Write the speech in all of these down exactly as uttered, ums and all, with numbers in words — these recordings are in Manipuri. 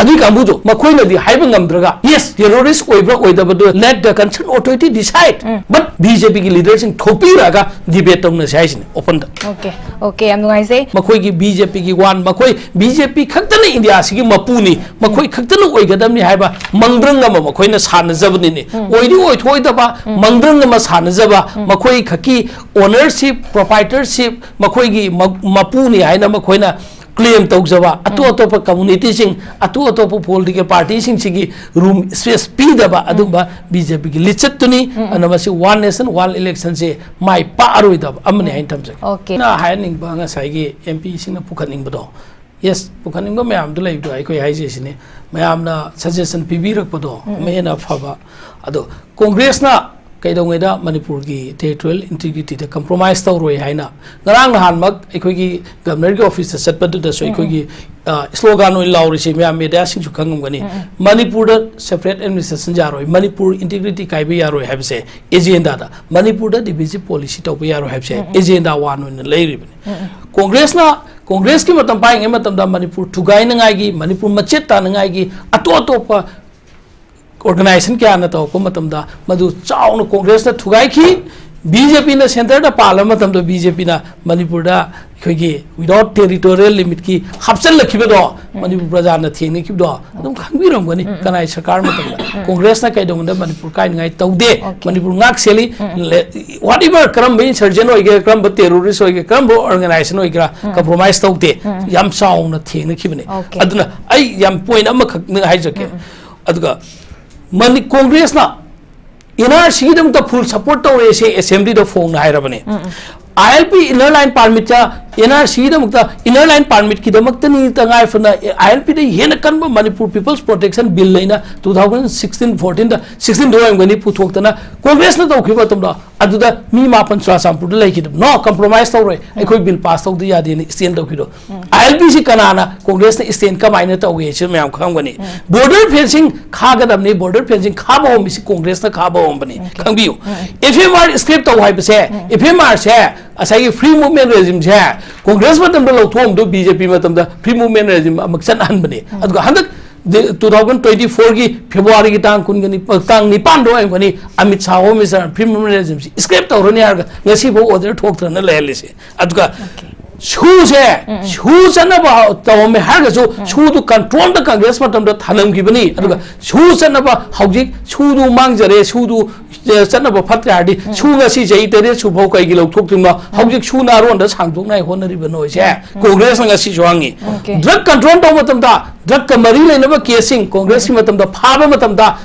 ꯑꯗꯨꯒꯤ ꯀꯥꯡꯕꯨꯗꯣ ꯃꯈꯣꯏꯅꯗꯤ ꯍꯥꯏꯕ ꯉꯝꯗ꯭ꯔꯒ, yes, terrorist ꯑꯣꯏꯕ꯭ꯔꯥ ꯑꯣꯏꯗꯕꯗꯨ let the concerned authority decide, but B J P ꯒꯤ leader ꯁꯤꯡ ꯊꯣꯛꯄꯤꯔꯛꯑꯒ debate ꯇꯧꯅꯁꯦ ꯍꯥꯏꯁꯤꯅꯤ open ꯗ꯫ Okay, okay, ꯌꯥꯝ ꯅꯨꯡꯉꯥꯏꯖꯩ꯫ ꯃꯈꯣꯏꯒꯤ B J P ꯒꯤ ꯋꯥꯟ, ꯃꯈꯣꯏ B J P ꯈꯛꯇꯅ ꯏꯟꯗꯤꯌꯥꯁꯤꯒꯤ ꯃꯄꯨꯅꯤ, ꯃꯈꯣꯏ ꯈꯛꯇꯅ ꯑꯣꯏꯒꯗꯕꯅꯤ ꯍꯥꯏꯕ ꯃꯪꯗ꯭ꯔꯪ ꯑꯃ ꯃꯈꯣꯏꯅ ꯁꯥꯟꯅꯖꯕꯅꯤꯅꯦ꯫ ꯑꯣꯏꯗꯤ ꯑꯣꯏꯊꯣꯛꯑꯣꯏꯗꯕ ꯃꯪꯗ꯭ꯔꯪ ꯑꯃ ꯁꯥꯟꯅꯖꯕ, ꯃꯈꯣꯏ ꯈꯛꯀꯤ ownership, proprietorship, ꯃꯈꯣꯏꯒꯤ ꯃ-, ꯃꯄꯨꯅꯤ ꯍꯥꯏꯅ ꯃꯈꯣꯏꯅ claim ꯇꯧꯖꯕ, ꯑꯇꯣꯞ ꯑꯇꯣꯞꯄ community ꯁꯤꯡ, ꯑꯇꯣꯞ ꯑꯇꯣꯞꯄ political party ꯁꯤꯡꯁꯤꯒꯤ room space ꯄꯤꯗꯕ ꯑꯗꯨꯝꯕ B J P ꯒꯤ ꯂꯤꯆꯠꯇꯨꯅꯤ꯫ ꯑꯗꯨꯅ ꯃꯁꯤ one nation one election ꯁꯦ ꯃꯥꯏ ꯄꯥꯛꯑꯔꯣꯏꯗꯕ ꯑꯃꯅꯤ ꯍꯥꯏꯅ ꯊꯝꯖꯒꯦ꯫ Okay. ꯑꯩꯅ ꯍꯥꯏꯍꯟꯅꯤꯡꯕ ꯉꯁꯥꯏꯒꯤ M P ꯁꯤꯡꯅ ꯄꯨꯈꯠꯅꯤꯡꯕꯗꯣ, yes, ꯄꯨꯈꯠꯅꯤꯡꯕ ꯃꯌꯥꯝꯗꯨ ꯂꯩꯕꯗꯣ ꯑꯩꯈꯣꯏ ꯍꯥꯏꯖꯩ ꯁꯤꯅꯤ, ꯃꯌꯥꯝꯅ suggestion ꯄꯤꯕꯤꯔꯛꯄꯗꯣ ꯑꯃ ꯍꯦꯟꯅ ꯐꯕ꯫ ꯑꯗꯣ ꯀꯣꯡꯒ꯭ꯔꯦꯁꯅ ꯀꯩꯗꯧꯉꯩꯗ ꯃꯅꯤꯄꯨꯔꯒꯤ territorial integrity ꯗ compromise ꯇꯧꯔꯣꯏ ꯍꯥꯏꯅ ꯉꯔꯥꯡ ꯅꯍꯥꯟꯃꯛ ꯑꯩꯈꯣꯏꯒꯤ Governor ꯒꯤ office ꯇ ꯆꯠꯄꯗꯨꯗꯁꯨ ꯑꯩꯈꯣꯏꯒꯤ, ꯑ, slogan ꯑꯣꯏꯅ ꯂꯥꯎꯔꯤꯁꯤ ꯃꯌꯥꯝ media ꯁꯤꯡꯁꯨ ꯈꯪꯉꯝꯒꯅꯤ꯫ ꯃꯅꯤꯄꯨꯔꯗ separate administration ꯌꯥꯔꯣꯏ, ꯃꯅꯤꯄꯨꯔ integrity ꯀꯥꯏꯕ ꯌꯥꯔꯣꯏ ꯍꯥꯏꯕꯁꯦ agenda ꯗ, ꯃꯅꯤꯄꯨꯔꯗ divisive policy ꯇꯧꯕ ꯌꯥꯔꯣꯏ ꯍꯥꯏꯕꯁꯦ agenda one ꯑꯣꯏꯅ ꯂꯩꯔꯤꯕꯅꯤ꯫ ꯀꯣꯡꯒ꯭ꯔꯦꯁꯅ, ꯀꯣꯡꯒ꯭ꯔꯦꯁꯀꯤ ꯃꯇꯝ ꯄꯥꯏꯔꯤꯉꯩ ꯃꯇꯝꯗ ꯃꯅꯤꯄꯨꯔ ꯊꯨꯒꯥꯏꯅꯉꯥꯏꯒꯤ, ꯃꯅꯤꯄꯨꯔ ꯃꯆꯦꯠ ꯇꯥꯅꯉꯥꯏꯒꯤ ꯑꯇꯣꯞ ꯑꯇꯣꯞꯄ organization ꯀꯌꯥꯅ ꯇꯧꯔꯛꯄ ꯃꯇꯝꯗ ꯃꯗꯨ ꯆꯥꯎꯅ ꯀꯣꯡꯒ꯭ꯔꯦꯁꯅ ꯊꯨꯒꯥꯏꯈꯤ꯫ B J P ꯅ centre ꯗ ꯄꯥꯜꯂꯕ ꯃꯇꯝꯗ B J P ꯅ ꯃꯅꯤꯄꯨꯔꯗ ꯑꯩꯈꯣꯏꯒꯤ without territorial limit ꯀꯤ ꯍꯥꯞꯆꯤꯜꯂꯛꯈꯤꯕꯗꯣ, ꯃꯅꯤꯄꯨꯔ ꯄ꯭ꯔꯖꯥꯅ ꯊꯦꯡꯅꯈꯤꯕꯗꯣ ꯑꯗꯨꯝ ꯈꯪꯕꯤꯔꯝꯒꯅꯤ꯫ ꯀꯅꯥꯏ ꯁꯔꯀꯥꯔ ꯃꯇꯝꯗ ꯀꯣꯡꯒ꯭ꯔꯦꯁꯅ ꯀꯩꯗꯧꯉꯩꯗ ꯃꯅꯤꯄꯨꯔ ꯀꯥꯏꯅꯉꯥꯏ ꯇꯧꯗꯦ꯫ Okay. ꯃꯅꯤꯄꯨꯔ ꯉꯥꯛ ꯁꯦꯜꯂꯤ꯫ Le-, whatever, ꯀꯔꯝꯕ insurgent ꯑꯣꯏꯒꯦꯔꯥ, ꯀꯔꯝꯕ terrorist ꯑꯣꯏꯒꯦꯔꯥ, ꯀꯔꯝꯕ organization ꯑꯣꯏꯒꯦꯔꯥ, compromise ꯇꯧꯗꯦ꯫ ꯌꯥꯝ ꯆꯥꯎꯅ ꯊꯦꯡꯅꯈꯤꯕꯅꯤ꯫ Okay. ꯑꯗꯨꯅ ꯑꯩ ꯌꯥꯝ point ꯑꯃꯈꯛ ꯍꯥꯏꯖꯒꯦ꯫ ꯑꯗꯨꯒ ꯃꯅꯤ-, ꯀꯣꯡꯒ꯭ꯔꯦꯁꯅ N R C ꯒꯤꯗꯃꯛꯇ full support ꯇꯧꯔꯦ ꯁꯦ assembly the ꯐꯣꯡꯅ ꯍꯥꯏꯔꯕꯅꯦ꯫ I L P inner line permit ꯇ, N R C ꯒꯤꯗꯃꯛꯇ inner line permit ꯀꯤꯗꯃꯛꯇꯅꯤ ꯇꯉꯥꯏ ꯐꯗꯅ I L P ꯗ ꯍꯦꯟꯅ ꯀꯟꯕ Manipur People's Protection Bill ꯂꯩꯅ two thousand sixteen fourteen ꯗ, sixteen ꯗ ꯑꯣꯏꯔꯝꯒꯅꯤ, ꯄꯨꯊꯣꯛꯇꯅ ꯀꯣꯡꯒ꯭ꯔꯦꯁꯅ ꯇꯧꯈꯤꯕ ꯃꯇꯝꯗ ꯑꯗꯨꯗ ꯃꯤ ꯃꯥꯄꯟ ꯆꯨꯔꯥꯆꯥꯟꯄꯨꯔꯗ ꯂꯩꯈꯤꯗꯕ꯫ No, compromise ꯇꯧꯔꯣꯏ, ꯑꯩꯈꯣꯏ bill pass ꯇꯧꯗ ꯌꯥꯗꯦꯅ stand ꯇꯧꯈꯤꯗꯣ꯫ I L P ꯁꯤ ꯀꯅꯥꯅ, ꯀꯣꯡꯒ꯭ꯔꯦꯁꯅ stand ꯀꯃꯥꯏꯅ ꯇꯧꯏ ꯁꯤ ꯃꯌꯥꯝ ꯈꯪꯉꯝꯒꯅꯤ꯫ Border fencing ꯈꯥꯒꯗꯕꯅꯤ, border fencing ꯈꯥꯕ ꯍꯧꯔꯝꯃꯤꯁꯤ ꯀꯣꯡꯒ꯭ꯔꯦꯁꯅ ꯈꯥꯕ ꯍꯧꯔꯝꯕꯅꯤ꯫ ꯈꯪꯕꯤꯌꯨ꯫ F M R scrap ꯇꯧ ꯍꯥꯏꯕꯁꯦ, F M R ꯁꯦ, ꯉꯁꯥꯏꯒꯤ free movement regime ꯁꯦ ꯀꯣꯡꯒ꯭ꯔꯦꯁ ꯃꯇꯝꯗ ꯂꯧꯊꯣꯛꯑꯝꯕꯗꯣ BJ P ꯃꯇꯝꯗ free movement regime ꯑꯃꯨꯛ ꯆꯠꯍꯟꯕꯅꯤ꯫ ꯑꯗꯨꯒ ꯍꯟꯗꯛ ꯇꯨ ꯊꯥꯎꯖꯟ ꯇ꯭ꯋꯦꯟꯇꯤ ꯐꯣꯔꯒꯤ ꯐꯦꯕ꯭ꯔꯨꯋꯥꯔꯤꯒꯤ ꯇꯥꯡ ꯀꯨꯟꯒ ꯅꯤꯄꯥꯟ, ꯇꯥꯡ ꯅꯤꯄꯥꯟꯗ ꯑꯣꯏꯔꯝꯒꯅꯤ, Amit Shah home minister film ꯔꯤꯂꯤꯖꯝꯁꯤ ꯁ꯭ꯀ꯭ꯔꯦꯞ ꯇꯧꯔꯅꯤ ꯍꯥꯏꯔꯒ ꯉꯁꯤꯐꯥꯎ ꯑꯣꯔꯗꯔ ꯊꯣꯛꯇ꯭ꯔꯅ ꯂꯩꯍꯜꯂꯤꯁꯦ꯫ ꯑꯗꯨꯒ ꯁꯨꯁꯦ, ꯁꯨ ꯆꯠꯅꯕ ꯇꯧꯔꯝꯃꯦ ꯍꯥꯏꯔꯒꯁꯨ, ꯁꯨꯗꯨ ꯀꯟꯇ꯭ꯔꯣꯜꯗ ꯀꯪꯒ꯭ꯔꯦꯁ ꯃꯇꯝꯗ ꯊꯅꯝꯈꯤꯕꯅꯤ꯫ ꯑꯗꯨꯒ ꯁꯨ ꯆꯠꯅꯕ ꯍꯧꯖꯤꯛ ꯁꯨꯗꯨ ꯃꯥꯡꯖꯔꯦ, ꯁꯨꯗꯨ ꯆꯠꯅꯕ ꯐꯠꯇ꯭ꯔꯦ ꯍꯥꯏꯔꯗꯤ, ꯁꯨ ꯉꯁꯤ ꯆꯍꯤ ꯇꯔꯦꯠ ꯁꯨꯕ ꯐꯥꯎ ꯀꯩꯒꯤ ꯂꯧꯊꯣꯛꯇ꯭ꯔꯤꯅꯣ? ꯍꯧꯖꯤꯛ ꯁꯨ ꯅꯥꯔꯣꯟꯗ ꯁꯥꯡꯗꯣꯛꯅꯉꯥꯏ ꯍꯣꯠꯅꯔꯤꯕ ꯅꯣꯏꯁꯦ꯫ ꯀꯣꯡꯒ꯭ꯔꯦꯁꯅ ꯉꯁꯤꯁꯨ ꯍꯪꯉꯤ꯫ ꯗ꯭ꯔꯒ ꯀꯟꯇ꯭ꯔꯣꯜ ꯇꯧꯕ ꯃꯇꯝꯗ, ꯗ꯭ꯔꯒꯀ ꯃꯔꯤ ꯂꯩꯅꯕ ꯀꯦꯁꯁꯤꯡ ꯀꯣꯡꯒ꯭ꯔꯦꯁꯀꯤ ꯃꯇꯝꯗ ꯐꯥꯕ ꯃꯇꯝꯗ,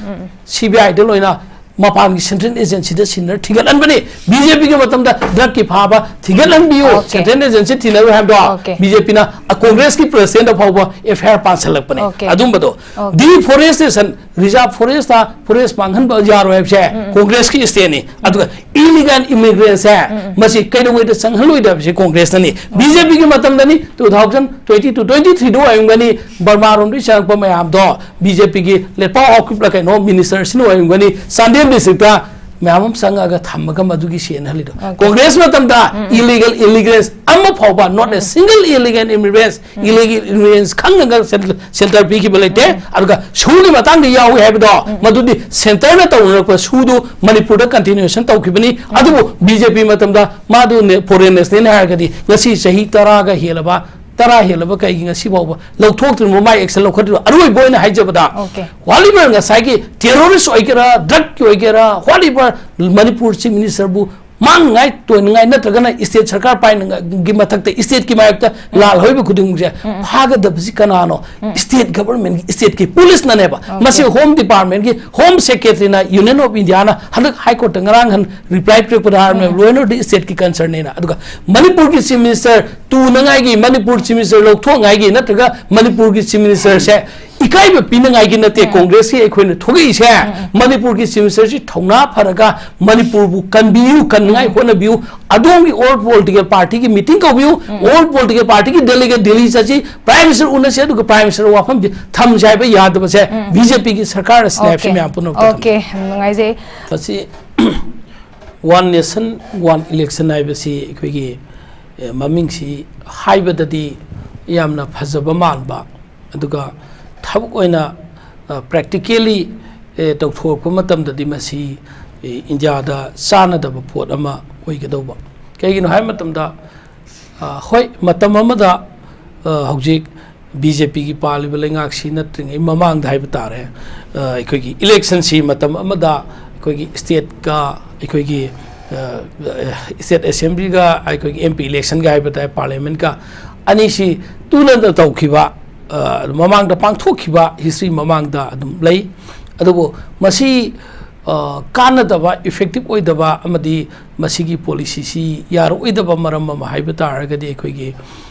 ꯁꯤ ꯕꯤ ꯑꯥꯏꯗ ꯂꯣꯏꯅ ꯃꯄꯥꯟꯒꯤ ꯁꯦꯟꯇ꯭ꯔꯦꯜ ꯑꯦꯖꯦꯟꯁꯤꯗ ꯁꯤꯟꯅꯔ ꯊꯤꯒꯠꯍꯟꯕꯅꯤ꯫ ꯕꯤ ꯖꯦ ꯄꯤꯒꯤ ꯃꯇꯝꯗ ꯗ꯭ꯔꯒꯀꯤ ꯐꯥꯕ ꯊꯤꯒꯠꯍꯟꯕꯤꯌꯨ, ꯁꯦꯟꯇ꯭ꯔꯦꯜ ꯑꯦꯖꯦꯟꯁꯤ ꯊꯤꯅꯔꯨ ꯍꯥꯏꯕꯗꯣ ꯕꯤ ꯖꯦ ꯄꯤꯅ ꯀꯣꯡꯒ꯭ꯔꯦꯁꯀꯤ ꯄ꯭ꯔꯁꯤꯗꯦꯟꯠꯇ ꯐꯥꯎꯕ ꯑꯦꯐ ꯑꯥꯏ ꯑꯥꯔ ꯄꯥꯟꯁꯜꯂꯛꯄꯅꯤ꯫ ꯑꯗꯨꯝꯕꯗꯣ ꯗꯤꯐꯣꯔꯦꯁꯇꯦꯁꯟ, ꯔꯤꯖꯥꯔꯚ ꯐꯣꯔꯦꯁꯇ ꯐꯣꯔꯦꯁ ꯃꯥꯡꯍꯟꯕ ꯌꯥꯔꯣꯏ ꯍꯥꯏꯕꯁꯦ ꯀꯣꯡꯒ꯭ꯔꯦꯁꯀꯤ ꯁ꯭ꯇꯦꯟꯅꯤ꯫ ꯑꯗꯨꯒ ꯏꯂꯤꯒꯦꯜ ꯏꯃꯤꯒ꯭ꯔꯦꯟꯁꯦ ꯃꯁꯤ ꯀꯩꯗꯧꯉꯩꯗ ꯆꯪꯍꯜꯂꯣꯏꯗꯕꯁꯦ ꯀꯣꯡꯒ꯭ꯔꯦꯁꯅꯅꯤ꯫ ꯕꯤ ꯖꯦ ꯄꯤꯒꯤ ꯃꯇꯝꯗꯅꯤ, two thousand twenty two, twenty ꯊ꯭ꯔꯤꯗ ꯑꯣꯏꯔꯝꯒꯅꯤ, ꯕꯔꯃꯥꯔꯣꯝꯗꯒꯤ ꯆꯪꯉꯛꯄ ꯃꯌꯥꯝꯗꯣ ꯕꯤ ꯖꯦ ꯄꯤꯒꯤ ꯂꯦꯠꯄꯥꯎ ꯍꯥꯎꯀꯤꯞꯂ ꯀꯩꯅꯣ ꯃꯤꯅꯤꯁꯇꯔꯁꯤꯅ ꯑꯣꯏꯔꯝꯒꯅꯤ, ꯆꯥꯟꯗꯦꯜ ꯗꯤꯁꯇ꯭ꯔꯤꯛꯇ ꯃꯌꯥꯝ ꯑꯃ ꯆꯪꯉꯒ ꯊꯝꯃꯒ ꯃꯗꯨꯒꯤ ꯁꯦꯟ ꯍꯜꯂꯤꯗꯣ꯫ ꯀꯣꯡꯒ꯭ꯔꯦꯁ ꯃꯇꯝꯗ ꯏꯂꯤꯒꯦꯜ ꯏꯃꯤꯒ꯭ꯔꯦꯟꯁ ꯑꯃ ꯐꯥꯎꯕ, not a single illegal immigrants, illegal immigrants ꯈꯪꯉꯒ ꯁꯦꯟ-, ꯁꯦꯟꯇꯔ ꯄꯤꯈꯤꯕ ꯂꯩꯇꯦ꯫ ꯑꯗꯨꯒ ꯁꯨꯒꯤ ꯃꯇꯥꯡꯗ ꯌꯥꯎꯏ ꯍꯥꯏꯕꯗꯣ, ꯃꯗꯨꯗꯤ ꯁꯦꯟꯇꯔꯅ ꯇꯧꯅꯔꯛꯄ ꯁꯨꯗꯨ ꯃꯅꯤꯄꯨꯔꯗ ꯀꯟꯇꯤꯅ꯭ꯌꯨꯑꯦꯁꯟ ꯇꯧꯈꯤꯕꯅꯤ꯫ ꯑꯗꯨꯕꯨ ꯕꯤ ꯖꯦ ꯄꯤ ꯃꯇꯝꯗ ꯃꯥꯗꯨ ꯅꯦ-, ꯐꯣꯔꯦꯟ ꯅꯦꯁꯅꯦꯜ ꯍꯥꯏꯔꯒꯗꯤ ꯉꯁꯤ ꯆꯍꯤ ꯇꯔꯥꯒ ꯍꯦꯜꯂꯕ, ꯇꯔꯥ ꯍꯦꯜꯂꯕ ꯀꯩꯒꯤ ꯉꯁꯤ ꯐꯥꯎꯕ ꯂꯧꯊꯣꯛꯇ꯭ꯔꯤꯕ, ꯃꯥꯏ ꯑꯦꯛꯁꯟ ꯂꯧꯈꯠꯇ꯭ꯔꯤꯕ? ꯑꯔꯣꯏꯕ ꯑꯣꯏꯅ ꯍꯥꯏꯖꯕꯗ, ꯋꯥꯠꯂꯤꯕ ꯉꯁꯥꯏꯒꯤ ꯇꯦꯔꯣꯔꯤꯁ ꯑꯣꯏꯒꯦꯔꯥ, ꯗ꯭ꯔꯒꯀꯤ ꯑꯣꯏꯒꯦꯔꯥ, ꯋꯥꯠꯂꯤꯕ ꯃꯅꯤꯄꯨꯔ ꯆꯤꯐ ꯃꯤꯅꯤꯁꯇꯔꯕꯨ ꯃꯥꯡꯅꯉꯥꯏ ꯇꯣꯏꯅꯉꯥꯏ ꯅꯠꯇ꯭ꯔꯒꯅ ꯁ꯭ꯇꯦꯠ ꯁꯔꯀꯥꯔ ꯄꯥꯏꯅꯉꯥꯏꯒꯤ ꯃꯊꯛꯇ ꯁ꯭ꯇꯦꯠꯀꯤ ꯃꯥꯌꯣꯛꯇ ꯂꯥꯜ ꯍꯧꯔꯤꯕ ꯈꯨꯗꯤꯡꯃꯛꯁꯦ ꯐꯥꯒꯗꯕꯁꯤ ꯀꯅꯥꯅꯣ? ꯁ꯭ꯇꯦꯠ ꯒꯚꯔꯟꯃꯦꯟꯒꯤ, ꯁ꯭ꯇꯦꯠꯀꯤ ꯄꯨꯂꯤꯁꯅꯅꯦꯕ꯫ ꯃꯁꯤ ꯍꯣꯝ ꯗꯤꯄꯥꯔꯠꯃꯦꯟꯒꯤ ꯍꯣꯝ ꯁꯦꯀ꯭ꯔꯦꯇꯔꯤꯅ, ꯌꯨꯅꯤꯌꯟ ꯑꯣꯐ ꯏꯟꯗꯤꯌꯥꯅ ꯍꯟꯗꯛ ꯍꯥꯏ ꯀꯣꯔꯠꯇ ꯉꯔꯥꯡ ꯍꯟ ꯔꯤꯄ꯭ꯂꯥꯏ ꯄꯤꯔꯛꯄꯗ ꯍꯥꯏꯔꯝꯃꯦꯕ, ꯂꯣ ꯑꯦꯟ ꯑꯣꯔꯗꯔ ꯁ꯭ꯇꯦꯠꯀꯤ ꯀꯟꯁꯔꯟꯅꯦꯅ꯫ ꯑꯗꯨꯒ ꯃꯅꯤꯄꯨꯔꯒꯤ ꯆꯤꯐ ꯃꯤꯅꯤꯁꯇꯔ ꯇꯨꯅꯉꯥꯏꯒꯤ, ꯃꯅꯤꯄꯨꯔ ꯆꯤꯐ ꯃꯤꯅꯤꯁꯇꯔ ꯂꯧꯊꯣꯛꯅꯉꯥꯏꯒꯤ ꯅꯠꯇ꯭ꯔꯒ ꯃꯅꯤꯄꯨꯔꯒꯤ ꯆꯤꯐ ꯃꯤꯅꯤꯁꯇꯔꯁꯦ ꯏꯀꯥꯏꯕ ꯄꯤꯅꯉꯥꯏꯒꯤ ꯅꯠꯇꯦ ꯀꯣꯡꯒ꯭ꯔꯦꯁꯀꯤ ꯑꯩꯈꯣꯏꯅ ꯊꯣꯛꯂꯛꯏꯁꯦ꯫ ꯃꯅꯤꯄꯨꯔꯒꯤ ꯆꯤꯐ ꯃꯤꯅꯤꯁꯇꯔꯁꯤ ꯊꯧꯅꯥ ꯐꯔꯒ ꯃꯅꯤꯄꯨꯔꯕꯨ ꯀꯟꯕꯤꯌꯨ, ꯀꯟꯅꯉꯥꯏ ꯍꯣꯠꯅꯕꯤꯌꯨ꯫ ꯑꯗꯣꯝꯒꯤ ꯑꯣꯜ ꯄꯣꯂꯤꯇꯤꯀꯦꯜ ꯄꯥꯔꯇꯤꯒꯤ ꯃꯤꯇꯤꯡ ꯀꯧꯕꯤꯌꯨ, ꯑꯣꯜ ꯄꯣꯂꯤꯇꯤꯀꯦꯜ ꯄꯥꯔꯇꯤꯒꯤ ꯗꯦꯂꯤꯒꯦꯠ ꯗꯤꯜꯂꯤ ꯆꯠꯁꯤ, ꯄ꯭ꯔꯥꯏꯝ ꯃꯤꯅꯤꯁꯇꯔ ꯎꯅꯁꯤ, ꯑꯗꯨꯒ ꯄ꯭ꯔꯥꯏꯝ ꯃꯤꯅꯤꯁꯇꯔ ꯋꯥꯐꯝꯁꯤ ꯊꯝꯁꯤ ꯍꯥꯏꯕ ꯌꯥꯗꯕꯁꯦ ꯕꯤ ꯖꯦ ꯄꯤꯒꯤ ꯁꯔꯀꯥꯔ ꯑꯁꯤꯅꯤ ꯍꯥꯏꯕꯁꯤ ꯃꯌꯥꯝ ꯄꯨꯝꯅꯃꯛꯇ ꯈꯪꯕꯤꯌꯨ꯫ ꯑꯣꯀꯦ, ꯌꯥꯝ ꯅꯨꯡꯉꯥꯏꯖꯩ꯫ ꯃꯁꯤ ꯋꯥꯟ ꯅꯦꯁꯟ ꯋꯥꯟ ꯏꯂꯦꯛꯁꯟ ꯍꯥꯏꯕꯁꯤ ꯑꯩꯈꯣꯏꯒꯤ, ꯑꯦ, ꯃꯃꯤꯡꯁꯤ ꯍꯥꯏꯕꯗꯗꯤ ꯌꯥꯝꯅ ꯐꯖꯕ ꯃꯥꯟꯕ, ꯑꯗꯨꯒ ꯊꯕꯛ ꯑꯣꯏꯅ ꯄ꯭ꯔꯦꯛꯇꯤꯀꯦꯜꯂꯤ ꯇꯧꯊꯣꯔꯛꯄ ꯃꯇꯝꯗꯗꯤ ꯃꯁꯤ ꯏꯟꯗꯤꯌꯥꯗ ꯆꯥꯟꯅꯗꯕ ꯄꯣꯠ ꯑꯃ ꯑꯣꯏꯒꯗꯧꯕ꯫ ꯀꯩꯒꯤꯅꯣ ꯍꯥꯏꯕ ꯃꯇꯝꯗ ꯍꯣꯏ, ꯃꯇꯝ ꯑꯃꯗ ꯍꯧꯖꯤꯛ ꯕꯤ ꯖꯦ ꯄꯤꯒꯤ ꯄꯥꯜꯂꯤꯕ ꯂꯩꯉꯥꯛꯁꯤ ꯅꯠꯇ꯭ꯔꯤꯉꯩ ꯃꯃꯥꯡꯗ ꯍꯥꯏꯕ ꯇꯥꯔꯦ, ꯑꯩꯈꯣꯏꯒꯤ ꯏꯂꯦꯛꯁꯟꯁꯤ ꯃꯇꯝ ꯑꯃꯗ ꯑꯩꯈꯣꯏꯒꯤ ꯁ꯭ꯇꯦꯠꯀ ꯑꯩꯈꯣꯏꯒꯤ ꯁ꯭ꯇꯦꯠ ꯑꯦꯁꯦꯝꯕ꯭ꯂꯤꯒ ꯑꯩꯈꯣꯏꯒꯤ ꯑꯦꯝ ꯄꯤ ꯏꯂꯦꯛꯁꯟꯒ ꯍꯥꯏꯕ ꯇꯥꯔꯦ, ꯄꯥꯔꯂꯤꯌꯥꯃꯦꯟꯠꯀ ꯑꯅꯤꯁꯤ ꯇꯨꯅꯗ ꯇꯧꯈꯤꯕ, ꯃꯃꯥꯡꯗ ꯄꯥꯡꯊꯣꯛꯈꯤꯕ ꯍꯤꯁꯇ꯭ꯔꯤ ꯃꯃꯥꯡꯗ ꯑꯗꯨꯝ ꯂꯩ꯫ ꯑꯗꯨꯕꯨ ꯃꯁꯤ ꯀꯥꯟꯅꯗꯕ, ꯏꯐꯦꯛꯇꯤꯞ ꯑꯣꯏꯗꯕ ꯑꯃꯗꯤ ꯃꯁꯤꯒꯤ ꯄꯣꯂꯤꯁꯤꯁꯤ ꯌꯥꯔꯛꯑꯣꯏꯗꯕ ꯃꯔꯝ ꯑꯃ ꯍꯥꯏꯕ ꯇꯥꯔꯒꯗꯤ ꯑꯩꯈꯣꯏꯒꯤ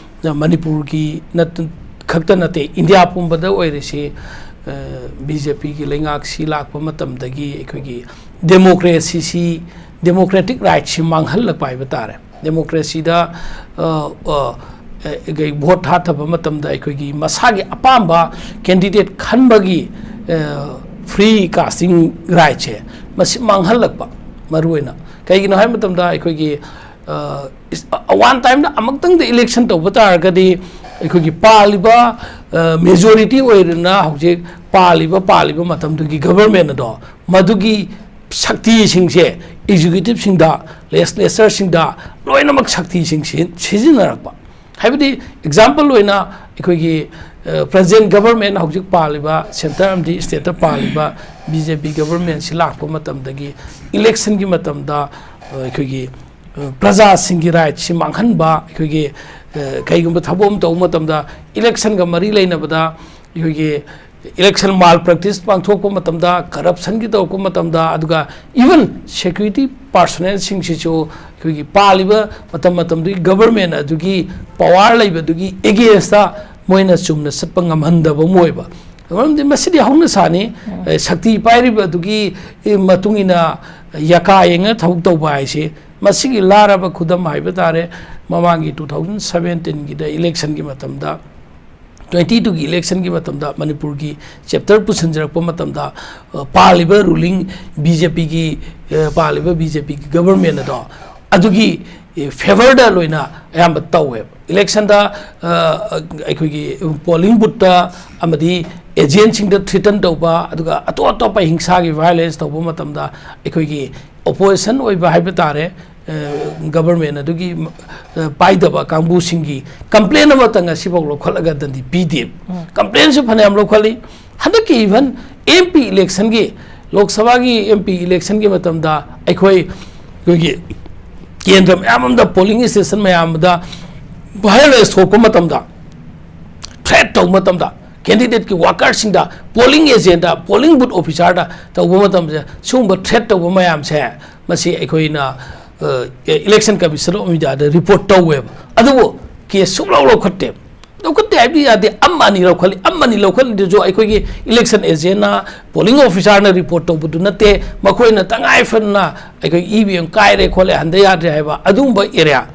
ꯃꯅꯤꯄꯨꯔꯒꯤ ꯅꯠꯇ-, ꯈꯛꯇ ꯅꯠꯇꯦ, ꯏꯟꯗꯤꯌꯥ ꯄꯨꯝꯕꯗ ꯑꯣꯏꯔꯤꯁꯤ ꯕꯤ ꯖꯦ ꯄꯤꯒꯤ ꯂꯩꯉꯥꯛꯁꯤ ꯂꯥꯛꯄ ꯃꯇꯝꯗꯒꯤ ꯑꯩꯈꯣꯏꯒꯤ ꯗꯦꯃꯣꯀ꯭ꯔꯦꯁꯤꯁꯤ, ꯗꯦꯃꯣꯀ꯭ꯔꯦꯇꯤꯛ ꯔꯥꯏꯠꯁꯤ ꯃꯥꯡꯍꯜꯂꯛꯄ ꯍꯥꯏꯕ ꯇꯥꯔꯦ꯫ ꯗꯦꯃꯣꯀ꯭ꯔꯦꯁꯤꯗ ꯚꯣꯠ ꯊꯥꯊꯕ ꯃꯇꯝꯗ ꯑꯩꯈꯣꯏꯒꯤ ꯃꯁꯥꯒꯤ ꯑꯄꯥꯝꯕ ꯀꯦꯟꯗꯤꯗꯦꯠ ꯈꯟꯕꯒꯤ ꯐ꯭ꯔꯤ ꯀꯥꯁꯇꯤꯡ ꯔꯥꯏꯠꯁꯦ ꯃꯁꯤ ꯃꯥꯡꯍꯜꯂꯛꯄ꯫ ꯃꯔꯨꯑꯣꯏꯅ ꯀꯩꯒꯤꯅꯣ ꯍꯥꯏꯕ ꯃꯇꯝꯗ ꯑꯩꯈꯣꯏꯒꯤ ꯋꯥꯟ ꯇꯥꯏꯝꯗ ꯑꯃꯨꯛꯇꯪꯗ ꯏꯂꯦꯛꯁꯟ ꯇꯧꯕ ꯇꯥꯔꯒꯗꯤ ꯑꯩꯈꯣꯏꯒꯤ ꯄꯥꯜꯂꯤꯕ ꯃꯦꯖꯣꯔꯤꯇꯤ ꯑꯣꯏꯔꯅ ꯍꯧꯖꯤꯛ ꯄꯥꯜꯂꯤꯕ, ꯄꯥꯜꯂꯤꯕ ꯃꯇꯝꯗꯨꯒꯤ ꯒꯕꯔꯃꯦꯟ ꯑꯗꯣ ꯃꯗꯨꯒꯤ ꯁꯛꯇꯤꯁꯤꯡꯁꯦ ꯑꯦꯛꯖꯤꯀ꯭ꯌꯨꯇꯤꯞꯁꯤꯡꯗ, ꯂꯦꯖꯤꯁꯂꯦꯆꯔꯁꯤꯡꯗ ꯂꯣꯏꯅꯃꯛ ꯁꯛꯇꯤꯁꯤꯡ ꯁꯤ-, ꯁꯤꯖꯤꯟꯅꯔꯛꯄ꯫ ꯍꯥꯏꯕꯗꯤ ꯑꯦꯛꯖꯥꯝꯄꯜ ꯑꯣꯏꯅ ꯑꯩꯈꯣꯏꯒꯤ ꯄ꯭ꯔꯖꯦꯟ ꯒꯕꯔꯃꯦꯟ, ꯍꯧꯖꯤꯛ ꯄꯥꯜꯂꯤꯕ ꯁꯦꯟꯇꯔ ꯑꯃꯗꯤ ꯁ꯭ꯇꯦꯠꯇ ꯄꯥꯜꯂꯤꯕ ꯕꯤ ꯖꯦ ꯄꯤ ꯒꯕꯔꯃꯦꯟꯁꯤ ꯂꯥꯛꯄ ꯃꯇꯝꯗꯒꯤ ꯏꯂꯦꯛꯁꯟꯒꯤ ꯃꯇꯝꯗ ꯑꯩꯈꯣꯏꯒꯤ ꯄ꯭ꯔꯖꯥꯁꯤꯡꯒꯤ ꯔꯥꯏꯠꯁꯤ ꯃꯥꯡꯍꯟꯕ, ꯑꯩꯈꯣꯏꯒꯤ ꯀꯩꯒꯨꯝꯕ ꯊꯕꯛ ꯑꯃ ꯇꯧꯕ ꯃꯇꯝꯗ ꯏꯂꯦꯛꯁꯟꯒ ꯃꯔꯤ ꯂꯩꯅꯕꯗ ꯑꯩꯈꯣꯏꯒꯤ ꯏꯂꯦꯛꯁꯟ ꯃꯥꯜ ꯄ꯭ꯔꯦꯛꯇꯤꯁ ꯄꯥꯡꯊꯣꯛꯄ ꯃꯇꯝꯗ, ꯀꯔꯞꯁꯟꯒꯤ ꯇꯧꯔꯛꯄ ꯃꯇꯝꯗ, ꯑꯗꯨꯒ ꯏꯚꯟ ꯁꯦꯀ꯭ꯌꯨꯔꯤꯇꯤ ꯄꯥꯔꯁꯣꯅꯦꯜꯁꯤꯡꯁꯤꯁꯨ ꯑꯩꯈꯣꯏꯒꯤ ꯄꯥꯜꯂꯤꯕ ꯃꯇꯝ ꯃꯇꯝꯗꯨꯒꯤ ꯒꯕꯔꯃꯦꯟ ꯑꯗꯨꯒꯤ ꯄꯋꯥꯔ ꯂꯩꯕꯗꯨꯒꯤ ꯑꯦꯒꯦꯟꯁꯇ ꯃꯣꯏꯅ ꯆꯨꯝꯅ ꯆꯠꯄ ꯉꯝꯍꯟꯗꯕ ꯑꯃ ꯑꯣꯏꯕ꯫ ꯃꯔꯝꯗꯤ ꯃꯁꯤꯗꯤ ꯍꯧꯅ ꯁꯥꯅꯤ꯫ ꯎꯝ꯫ ꯑꯦ, ꯁꯛꯇꯤ ꯄꯥꯏꯔꯤꯕ ꯑꯗꯨꯒꯤ, ꯑꯦ, ꯃꯇꯨꯡ ꯏꯟꯅ ꯌꯥꯀꯥ ꯌꯦꯡꯉ ꯊꯕꯛ ꯇꯧꯕ ꯍꯥꯏꯁꯦ, ꯃꯁꯤꯒꯤ ꯂꯥꯔꯕ ꯈꯨꯗꯝ ꯍꯥꯏꯕ ꯇꯥꯔꯦ꯫ ꯃꯃꯥꯡꯒꯤ two thousand seventeenꯒꯤꯗ ꯏꯂꯦꯛꯁꯟꯒꯤ ꯃꯇꯝꯗ, twenty twoꯒꯤ ꯏꯂꯦꯛꯁꯟꯒꯤ ꯃꯇꯝꯗ ꯃꯅꯤꯄꯨꯔꯒꯤ ꯆꯦꯞꯇꯔ ꯄꯨꯁꯤꯟꯖꯔꯛꯄ ꯃꯇꯝꯗ, ꯑ, ꯄꯥꯜꯂꯤꯕ ꯔꯨꯂꯤꯡ ꯕꯤ ꯖꯦ ꯄꯤꯒꯤ, ꯑ, ꯄꯥꯜꯂꯤꯕ ꯕꯤ ꯖꯦ ꯄꯤꯒꯤ ꯒꯕꯔꯃꯦꯟ ꯑꯗꯣ ꯑꯗꯨꯒꯤ, ꯑꯦ, ꯐꯦꯚꯔꯗ ꯂꯣꯏꯅ ꯑꯌꯥꯝꯕ ꯇꯧꯋꯦꯕ꯫ ꯏꯂꯦꯛꯁꯟꯗ, ꯑ, ꯑ, ꯑꯩꯈꯣꯏꯒꯤ ꯄꯣꯂꯤꯡ ꯕꯨꯠꯇ ꯑꯃꯗꯤ ꯑꯦꯖꯦꯟꯁꯤꯡꯗ ꯊ꯭ꯔꯤꯇꯟ ꯇꯧꯕ, ꯑꯗꯨꯒ ꯑꯇꯣꯞ ꯑꯇꯣꯞꯄ ꯍꯤꯡꯁꯥꯒꯤ ꯚꯥꯏꯑꯣꯂꯦꯟꯁ ꯇꯧꯕ ꯃꯇꯝꯗ ꯑꯩꯈꯣꯏꯒꯤ ꯑꯣꯄꯣꯖꯤꯁꯟ ꯑꯣꯏꯕ ꯍꯥꯏꯕ ꯇꯥꯔꯦ, ꯒꯕꯔꯃꯦꯟ ꯑꯗꯨꯒꯤ ꯄꯥꯏꯗꯕ ꯀꯥꯡꯕꯨꯁꯤꯡꯒꯤ ꯀꯝꯄ꯭ꯂꯦꯟ ꯑꯃꯇꯪ ꯉꯁꯤꯐꯥꯎ ꯂꯧꯈꯠꯂꯒ ꯗꯟꯗꯤ ꯄꯤꯗꯦ꯫ ꯀꯝꯄ꯭ꯂꯦꯟꯁꯨ ꯐꯅꯌꯥꯝ ꯂꯧꯈꯠꯂꯤ꯫ ꯍꯟꯗꯛꯀꯤ ꯏꯚꯟ ꯑꯦꯝ ꯄꯤ ꯏꯂꯦꯛꯁꯟꯒꯤ, ꯂꯣꯛ ꯁꯚꯥꯒꯤ ꯑꯦꯝ ꯄꯤ ꯏꯂꯦꯛꯁꯟꯒꯤ ꯃꯇꯝꯗ ꯑꯩꯈꯣꯏ ꯑꯩꯈꯣꯏꯒꯤ ꯀꯦꯟꯗ꯭ꯔ ꯃꯌꯥꯝ ꯑꯃꯗ, ꯄꯣꯂꯤꯡ ꯁ꯭ꯇꯦꯁꯟ ꯃꯌꯥꯝ ꯑꯃꯗ ꯚꯥꯏꯑꯣꯂꯦꯟꯁ ꯊꯣꯛꯄ ꯃꯇꯝꯗ, ꯊ꯭ꯔꯦꯠ ꯇꯧꯕ ꯃꯇꯝꯗ, ꯀꯦꯟꯗꯤꯗꯦꯠꯀꯤ ꯋꯥꯀꯔꯁꯤꯡꯗ, ꯄꯣꯂꯤꯡ ꯑꯦꯖꯦꯟꯗ, ꯄꯣꯂꯤꯡ ꯕꯨꯠ ꯑꯣꯐꯤꯁꯥꯔꯗ ꯇꯧꯕ ꯃꯇꯝꯁꯦ, ꯁꯤꯒꯨꯝꯕ ꯊ꯭ꯔꯦꯠ ꯇꯧꯕ ꯃꯌꯥꯝꯁꯦ, ꯃꯁꯤ ꯑꯩꯈꯣꯏꯅ ꯏꯂꯦꯛꯁꯟ ꯀꯃꯤꯁꯟ ꯑꯣꯐ ꯏꯟꯗꯤꯌꯥꯗ ꯔꯤꯄꯣꯔꯠ ꯇꯧꯋꯦꯕ꯫ ꯑꯗꯨꯕꯨ ꯀꯦꯁ ꯁꯨꯡꯂꯧ ꯂꯧꯈꯠꯇꯦ꯫ ꯂꯧꯈꯠꯇꯦ ꯍꯥꯏꯕꯗꯤ ꯌꯥꯗꯦ꯫ ꯑꯃ ꯑꯅꯤ ꯂꯧꯈꯠꯂꯤ, ꯑꯃ ꯑꯅꯤ ꯂꯧꯈꯠꯂꯤꯗꯨꯁꯨ ꯑꯩꯈꯣꯏꯒꯤ ꯏꯂꯦꯛꯁꯟ ꯑꯦꯖꯦꯟꯅ, ꯄꯣꯂꯤꯡ ꯑꯣꯐꯤꯁꯥꯔꯅ ꯔꯤꯄꯣꯔꯠ ꯇꯧꯕꯗꯨ ꯅꯠꯇꯦ꯫ ꯃꯈꯣꯏꯅ ꯇꯉꯥꯏ ꯐꯗꯅ ꯑꯩꯈꯣꯏ ꯏ ꯚꯤ ꯑꯦꯝ ꯀꯥꯏꯔꯦ ꯈꯣꯠꯂꯦ, ꯍꯟꯗ ꯌꯥꯗ꯭ꯔꯦ ꯍꯥꯏꯕ ꯑꯗꯨꯒꯨꯝꯕ ꯑꯦꯔꯤꯌꯥ,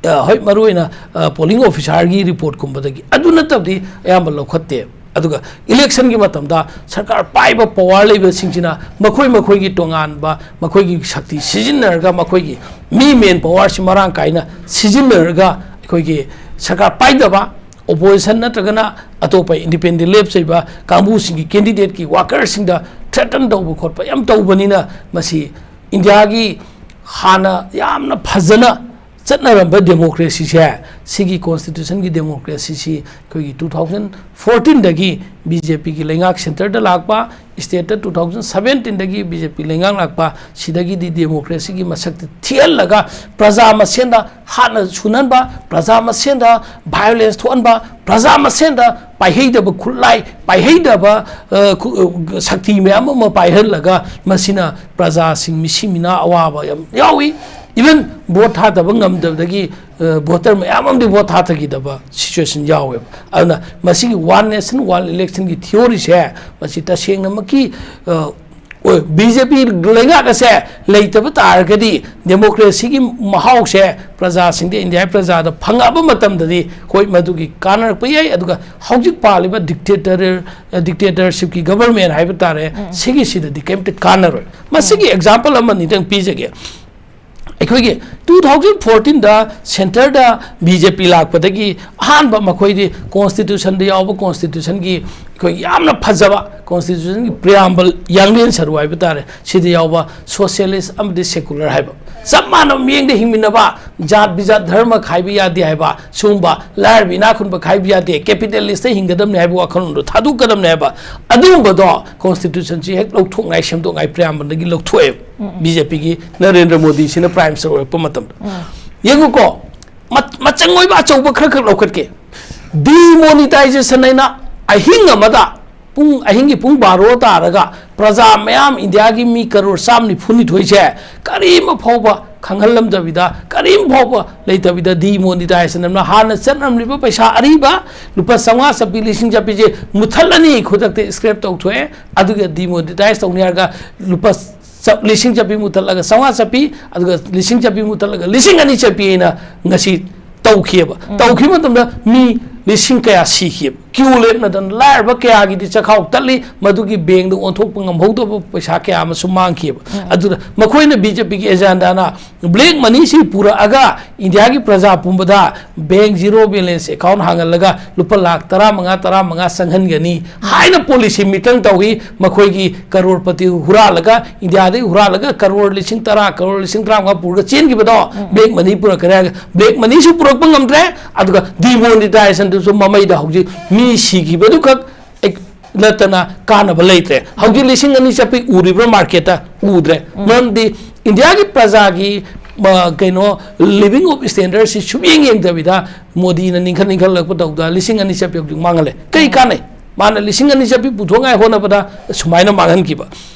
ꯑ, ꯍꯣꯏ, ꯃꯔꯨꯑꯣꯏꯅ, ꯑ, ꯄꯣꯂꯤꯡ ꯑꯣꯐꯤꯁꯥꯔꯒꯤ ꯔꯤꯄꯣꯔꯠꯀꯨꯝꯕꯗꯒꯤ, ꯑꯗꯨ ꯅꯠꯇꯕꯗꯤ ꯑꯌꯥꯝꯕ ꯂꯧꯈꯠꯇꯦ꯫ ꯑꯗꯨꯒ ꯏꯂꯦꯛꯁꯟꯒꯤ ꯃꯇꯝꯗ ꯁꯔꯀꯥꯔ ꯄꯥꯏꯕ ꯄꯋꯥꯔ ꯂꯩꯕꯁꯤꯡꯁꯤꯅ ꯃꯈꯣꯏ ꯃꯈꯣꯏꯒꯤ ꯇꯣꯉꯥꯟꯕ ꯃꯈꯣꯏꯒꯤ ꯁꯛꯇꯤ ꯁꯤꯖꯤꯟꯅꯔꯒ, ꯃꯈꯣꯏꯒꯤ ꯃꯤ ꯃꯦꯟ ꯄꯋꯥꯔꯁꯤ ꯃꯔꯥꯡ ꯀꯥꯏꯅ ꯁꯤꯖꯤꯟꯅꯔꯒ, ꯑꯩꯈꯣꯏꯒꯤ ꯁꯔꯀꯥꯔ ꯄꯥꯏꯗꯕ ꯑꯣꯄꯣꯖꯤꯁꯟ ꯅꯠꯇ꯭ꯔꯒꯅ ꯑꯇꯣꯞꯄ ꯏꯟꯗꯤꯄꯦꯟꯗꯦꯟ ꯂꯦꯞꯆꯩꯕ ꯀꯥꯡꯕꯨꯁꯤꯡꯒꯤ ꯀꯦꯟꯗꯤꯗꯦꯠꯀꯤ ꯋꯥꯀꯔꯁꯤꯡꯗ ꯊ꯭ꯔꯦꯇꯟ ꯇꯧꯕ ꯈꯣꯠꯄ ꯌꯥꯝ ꯇꯧꯕꯅꯤꯅ, ꯃꯁꯤ ꯏꯟꯗꯤꯌꯥꯒꯤ ꯍꯥꯟꯅ ꯌꯥꯝꯅ ꯐꯖꯅ ꯆꯠꯅꯔꯝꯕ ꯗꯦꯃꯣꯀ꯭ꯔꯦꯁꯤꯁꯦ, ꯁꯤꯒꯤ ꯀꯣꯟꯁꯇꯤꯇ꯭ꯌꯨꯁꯟꯒꯤ ꯗꯦꯃꯣꯀ꯭ꯔꯦꯁꯤꯁꯤ ꯑꯩꯈꯣꯏꯒꯤ two thousand fourteen ꯗꯒꯤ ꯕꯤ ꯖꯦ ꯄꯤꯒꯤ ꯂꯩꯉꯥꯛ ꯁꯦꯟꯇꯔꯗ ꯂꯥꯛꯄ, ꯁ꯭ꯇꯦꯠꯇ two thousand seventeen ꯗꯒꯤ ꯕꯤ ꯖꯦ ꯄꯤ ꯂꯩꯉꯥꯛ ꯂꯥꯛꯄ, ꯁꯤꯗꯒꯤꯗꯤ ꯗꯦꯃꯣꯀ꯭ꯔꯦꯁꯤꯒꯤ ꯃꯁꯛꯇꯤ ꯊꯤꯍꯜꯂꯒ ꯄ꯭ꯔꯖꯥ ꯃꯁꯦꯟꯗ ꯍꯥꯠꯅ ꯁꯨꯅꯍꯟꯕ, ꯄ꯭ꯔꯖꯥ ꯃꯁꯦꯟꯗ ꯚꯥꯏꯑꯣꯂꯦꯟꯁ ꯊꯣꯛꯍꯟꯕ, ꯄ꯭ꯔꯖꯥ ꯃꯁꯦꯟꯗ ꯄꯥꯏꯍꯩꯗꯕ ꯈꯨꯠꯂꯥꯏ, ꯄꯥꯏꯍꯩꯗꯕ, ꯑ, ꯈꯨ-, ꯑ, ꯁꯛꯇꯤ ꯃꯌꯥꯝ ꯑꯃ ꯄꯥꯏꯍꯜꯂꯒ ꯃꯁꯤꯅ ꯄ꯭ꯔꯖꯥꯁꯤꯡ ꯃꯤꯁꯤ ꯃꯤꯅꯥ ꯑꯋꯥꯕ ꯌꯥꯝ ꯌꯥꯎꯏ꯫ ꯏꯚꯟ ꯚꯣꯠ ꯊꯥꯗꯕ ꯉꯝꯗꯕꯗꯒꯤ, ꯑ, ꯚꯣꯇꯔ ꯃꯌꯥꯝ ꯑꯃꯗꯤ ꯚꯣꯠ ꯊꯥꯗꯈꯤꯗꯕ ꯁꯤꯆꯨꯋꯦꯁꯟ ꯌꯥꯎꯋꯦꯕ꯫ ꯑꯗꯨꯅ ꯃꯁꯤꯒꯤ ꯋꯥꯟ ꯅꯦꯁꯟ ꯋꯥꯟ ꯏꯂꯦꯛꯁꯟꯒꯤ ꯊꯤꯑꯣꯔꯤꯁꯦ, ꯃꯁꯤ ꯇꯁꯦꯡꯅꯃꯛꯀꯤ, ꯑ, ꯑꯣꯏ, ꯕꯤ ꯖꯦ ꯄꯤ ꯂꯩꯉꯥꯛ ꯑꯁꯦ ꯂꯩꯇꯕ ꯇꯥꯔꯒꯗꯤ ꯗꯦꯃꯣꯀ꯭ꯔꯦꯁꯤꯒꯤ ꯃꯍꯥꯎꯁꯦ ꯄ꯭ꯔꯖꯥꯁꯤꯡꯗ, ꯏꯟꯗꯤꯌꯥꯒꯤ ꯄ꯭ꯔꯖꯥꯗ ꯐꯪꯉꯛꯑꯕ ꯃꯇꯝꯗꯗꯤ, ꯍꯣꯏ, ꯃꯗꯨꯒꯤ ꯀꯥꯟꯅꯔꯛꯄ ꯌꯥꯏ꯫ ꯑꯗꯨꯒ ꯍꯧꯖꯤꯛ ꯄꯥꯜꯂꯤꯕ ꯗꯤꯛꯇꯦꯇꯔ, ꯗꯤꯛꯇꯦꯇꯔꯁꯤꯞꯀꯤ ꯒꯕꯔꯃꯦꯟ ꯍꯥꯏꯕ ꯇꯥꯔꯦ, ꯁꯤꯒꯤꯁꯤꯗꯗꯤ ꯀꯩꯝꯇ ꯀꯥꯟꯅꯔꯣꯏ꯫ ꯃꯁꯤꯒꯤ ꯑꯦꯛꯖꯥꯝꯄꯜ ꯑꯃꯅꯤꯗꯪ ꯄꯤꯖꯒꯦ꯫ ꯑꯩꯈꯣꯏꯒꯤ ꯇꯨ ꯊꯥꯎꯖꯟ ꯐꯣꯔꯇꯤꯟꯗ ꯁꯦꯟꯇꯔꯗ ꯕꯤ ꯖꯦ ꯄꯤ ꯂꯥꯛꯄꯗꯒꯤ ꯑꯍꯥꯟꯕ ꯃꯈꯣꯏꯗꯤ ꯀꯣꯟꯁꯇꯤꯇ꯭ꯌꯨꯁꯟꯗ ꯌꯥꯎꯕ ꯀꯣꯟꯁꯇꯤꯇ꯭ꯌꯨꯁꯟꯒꯤ ꯑꯩꯈꯣꯏꯒꯤ ꯌꯥꯝꯅ ꯐꯖꯕ ꯀꯣꯟꯁꯇꯤꯇ꯭ꯌꯨꯁꯟꯒꯤ ꯄ꯭ꯔꯤꯌꯥꯝꯕꯜ, ꯌꯥꯡꯂꯦꯟ ꯁꯔꯨ ꯍꯥꯏꯕ ꯇꯥꯔꯦ, ꯁꯤꯗ ꯌꯥꯎꯕ ꯁꯣꯁꯤꯌꯦꯂꯤꯁ ꯑꯃꯗꯤ ꯁꯦꯀꯨꯂꯔ ꯍꯥꯏꯕ, ꯆꯞ ꯃꯥꯟꯅꯕ ꯃꯤꯠꯌꯦꯡꯗ ꯍꯤꯡꯃꯤꯟꯅꯕ, ꯖꯥꯠ ꯕꯤꯖꯥꯠ ꯙꯔꯃ ꯈꯥꯏꯕ ꯌꯥꯗꯦ ꯍꯥꯏꯕ, ꯁꯤꯒꯨꯝꯕ ꯂꯥꯏꯔꯕ ꯏꯅꯥꯛ ꯈꯨꯟꯕ ꯈꯥꯏꯕ ꯌꯥꯗꯦ, ꯀꯦꯄꯤꯇꯦꯂꯤꯁꯇ ꯍꯤꯡꯒꯗꯕꯅꯤ ꯍꯥꯏꯕ ꯋꯥꯈꯜꯂꯣꯟꯗꯣ ꯊꯥꯗꯣꯛꯀꯗꯕꯅꯤ ꯍꯥꯏꯕ, ꯑꯗꯨꯒꯨꯝꯕꯗꯣ ꯀꯣꯟꯁꯇꯤꯇ꯭ꯌꯨꯁꯟꯁꯤ ꯍꯦꯛ ꯂꯧꯊꯣꯛꯉꯥꯏ ꯁꯦꯝꯗꯣꯛꯉꯥꯏ ꯄ꯭ꯔꯤꯌꯥꯝꯕꯜꯗꯒꯤ ꯂꯧꯊꯣꯛꯑꯦꯕ꯫ ꯕꯤ ꯖꯦ ꯄꯤꯒꯤ ꯅꯔꯦꯟꯗ꯭ꯔ ꯃꯣꯗꯤꯁꯤꯅ ꯄ꯭ꯔꯥꯏꯝ ꯃꯤꯅꯤꯁꯇꯔ ꯑꯣꯏꯔꯛꯄ ꯃꯇꯝꯗ꯫ ꯌꯦꯡꯉꯨꯀꯣ, ꯃ-, ꯃꯆꯪ ꯑꯣꯏꯕ ꯑꯆꯧꯕ ꯈꯔ ꯈꯛ ꯂꯧꯈꯠꯀꯦ꯫ ꯗꯤꯃꯣꯅꯤꯇꯥꯏꯖꯦꯁꯟ ꯍꯥꯏꯅ ꯑꯍꯤꯡ ꯑꯃꯗ ꯄꯨꯡ, ꯑꯍꯤꯡꯒꯤ ꯄꯨꯡ ꯕꯥꯔꯣ ꯇꯥꯔꯒ ꯄ꯭ꯔꯖꯥ ꯃꯌꯥꯝ, ꯏꯟꯗꯤꯌꯥꯒꯤ ꯃꯤ ꯀꯔꯣꯔ ꯆꯥꯝ ꯅꯤꯐꯨ ꯅꯤꯊꯣꯏꯁꯦ ꯀꯔꯤꯝ ꯐꯥꯎꯕ ꯈꯪꯍꯜꯂꯝꯗꯕꯤꯗ, ꯀꯔꯤꯝ ꯐꯥꯎꯕ ꯂꯩꯇꯕꯤꯗ ꯗꯤꯃꯣꯅꯤꯇꯥꯏꯖꯦꯁꯟ ꯑꯃꯅ ꯍꯥꯟꯅ ꯆꯠꯂꯝꯂꯤꯕ ꯄꯩꯁꯥ ꯑꯔꯤꯕ ꯂꯨꯄꯥ ꯆꯥꯝꯃꯉꯥ ꯆꯠꯄꯤ, ꯂꯤꯁꯤꯡ ꯆꯠꯄꯤꯁꯦ ꯃꯨꯠꯊꯠꯂꯅꯤ, ꯈꯨꯗꯛꯇ ꯁ꯭ꯀ꯭ꯔꯦꯞ ꯇꯧꯊꯣꯛꯑꯦ꯫ ꯑꯗꯨꯒ ꯗꯤꯃꯣꯅꯤꯇꯥꯏꯖ ꯇꯧꯅꯤ ꯍꯥꯏꯔꯒ ꯂꯨꯄꯥ ꯆ-, ꯂꯤꯁꯤꯡ ꯆꯠꯄꯤ ꯃꯨꯠꯊꯠꯂꯒ ꯆꯥꯝꯃꯉꯥ ꯆꯠꯄꯤ, ꯑꯗꯨꯒ ꯂꯤꯁꯤꯡ ꯆꯠꯄꯤ ꯃꯨꯠꯊꯠꯂꯒ ꯂꯤꯁꯤꯡ ꯑꯅꯤ ꯆꯠꯄꯤ ꯑꯩꯅ ꯉꯁꯤ ꯇꯧꯈꯤꯑꯕ꯫ ꯇꯧꯈꯤꯕ ꯃꯇꯝꯗ ꯃꯤ ꯂꯤꯁꯤꯡ ꯀꯌꯥ ꯁꯤꯈꯤꯑꯕ꯫ ꯀ꯭ꯌꯨ ꯂꯦꯞꯅꯗꯅ ꯂꯥꯏꯔꯕ ꯀꯌꯥꯒꯤꯗꯤ ꯆꯈꯥꯎ ꯇꯠꯂꯤ, ꯃꯗꯨꯒꯤ ꯕꯦꯡꯗ ꯑꯣꯟꯊꯣꯛꯄ ꯉꯝꯍꯧꯗꯕ ꯄꯩꯁꯥ ꯀꯌꯥ ꯑꯃꯁꯨ ꯃꯥꯡꯈꯤꯑꯕ꯫ ꯑꯗꯨꯅ ꯃꯈꯣꯏꯅ ꯕꯤ ꯖꯦ ꯄꯤꯒꯤ ꯑꯦꯖꯦꯟꯗꯥꯅ ꯕ꯭ꯂꯦꯛ ꯃꯅꯤꯁꯤ ꯄꯨꯔꯛꯑꯒ ꯏꯟꯗꯤꯌꯥꯒꯤ ꯄ꯭ꯔꯖꯥ ꯄꯨꯝꯕꯗ ꯕꯦꯡ ꯖꯤꯔꯣ ꯕꯦꯂꯦꯟꯁ ꯑꯦꯀꯥꯎꯟ ꯍꯥꯡꯍꯜꯂꯒ ꯂꯨꯄꯥ ꯂꯥꯈ ꯇꯔꯥꯃꯉꯥ, ꯇꯔꯥꯃꯉꯥ ꯆꯪꯍꯟꯒꯅꯤ ꯍꯥꯏꯅ ꯄꯣꯂꯤꯁꯤ ꯃꯤꯇꯪ ꯇꯧꯏ꯫ ꯃꯈꯣꯏꯒꯤ ꯀꯔꯣꯔꯄꯇꯤ ꯍꯨꯔꯥꯜꯂꯒ, ꯏꯟꯗꯤꯌꯥꯗꯒꯤ ꯍꯨꯔꯥꯜꯂꯒ ꯀꯔꯣꯔ ꯂꯤꯁꯤꯡ ꯇꯔꯥ, ꯀꯔꯣꯔ ꯂꯤꯁꯤꯡ ꯇꯔꯥꯃꯉꯥ ꯄꯨꯔꯒ ꯆꯦꯟꯈꯤꯕꯗꯣ, ꯕ꯭ꯂꯦꯛ ꯃꯅꯤ ꯄꯨꯔꯛꯀꯅꯤ ꯍꯥꯏꯔꯒ ꯕ꯭ꯂꯦꯛ ꯃꯅꯤꯁꯨ ꯄꯨꯔꯛꯄ ꯉꯝꯗ꯭ꯔꯦ꯫ ꯑꯗꯨꯒ ꯗꯤꯃꯣꯅꯤꯇꯥꯏꯖꯦꯁꯟꯗꯨꯁꯨ ꯃꯃꯩꯗ ꯍꯧꯖꯤꯛ ꯃꯤ ꯁꯤꯈꯤꯕꯗꯨꯈꯛ ꯑꯦꯛ-, ꯅꯠꯇꯅ ꯀꯥꯟꯅꯕ ꯂꯩꯇ꯭ꯔꯦ꯫ ꯍꯧꯖꯤꯛ ꯂꯤꯁꯤꯡ ꯑꯅꯤ ꯆꯠꯄꯤ ꯎꯔꯤꯕ꯭ꯔꯥ ꯃꯥꯔꯀꯦꯠꯇ? ꯎꯗ꯭ꯔꯦ꯫ ꯃꯔꯝꯗꯤ ꯏꯟꯗꯤꯌꯥꯒꯤ ꯄ꯭ꯔꯖꯥꯒꯤ, ꯃ-, ꯀꯩꯅꯣ, ꯂꯤꯚꯤꯡ ꯑꯣꯐ ꯁ꯭ꯇꯦꯟꯗꯔꯗꯁꯤ ꯁꯨꯛꯌꯦꯡ ꯌꯦꯡꯗꯕꯤꯗ ꯃꯣꯗꯤꯅ ꯅꯤꯡꯈꯠ ꯅꯤꯡꯈꯠꯂꯛꯄ ꯇꯧꯗ ꯂꯤꯁꯤꯡ ꯑꯅꯤ ꯆꯠꯄꯤ ꯍꯧꯖꯤꯛ ꯃꯥꯡꯍꯜꯂꯦ꯫ ꯀꯩ ꯀꯥꯟꯅꯩ? ꯃꯥꯅ ꯂꯤꯁꯤꯡ ꯑꯅꯤ ꯆꯠꯄꯤ ꯄꯨꯊꯣꯛꯉꯥꯏ ꯍꯣꯠꯅꯕꯗ ꯁꯨꯃꯥꯏꯅ ꯃꯥꯡꯍꯟꯈꯤꯕ꯫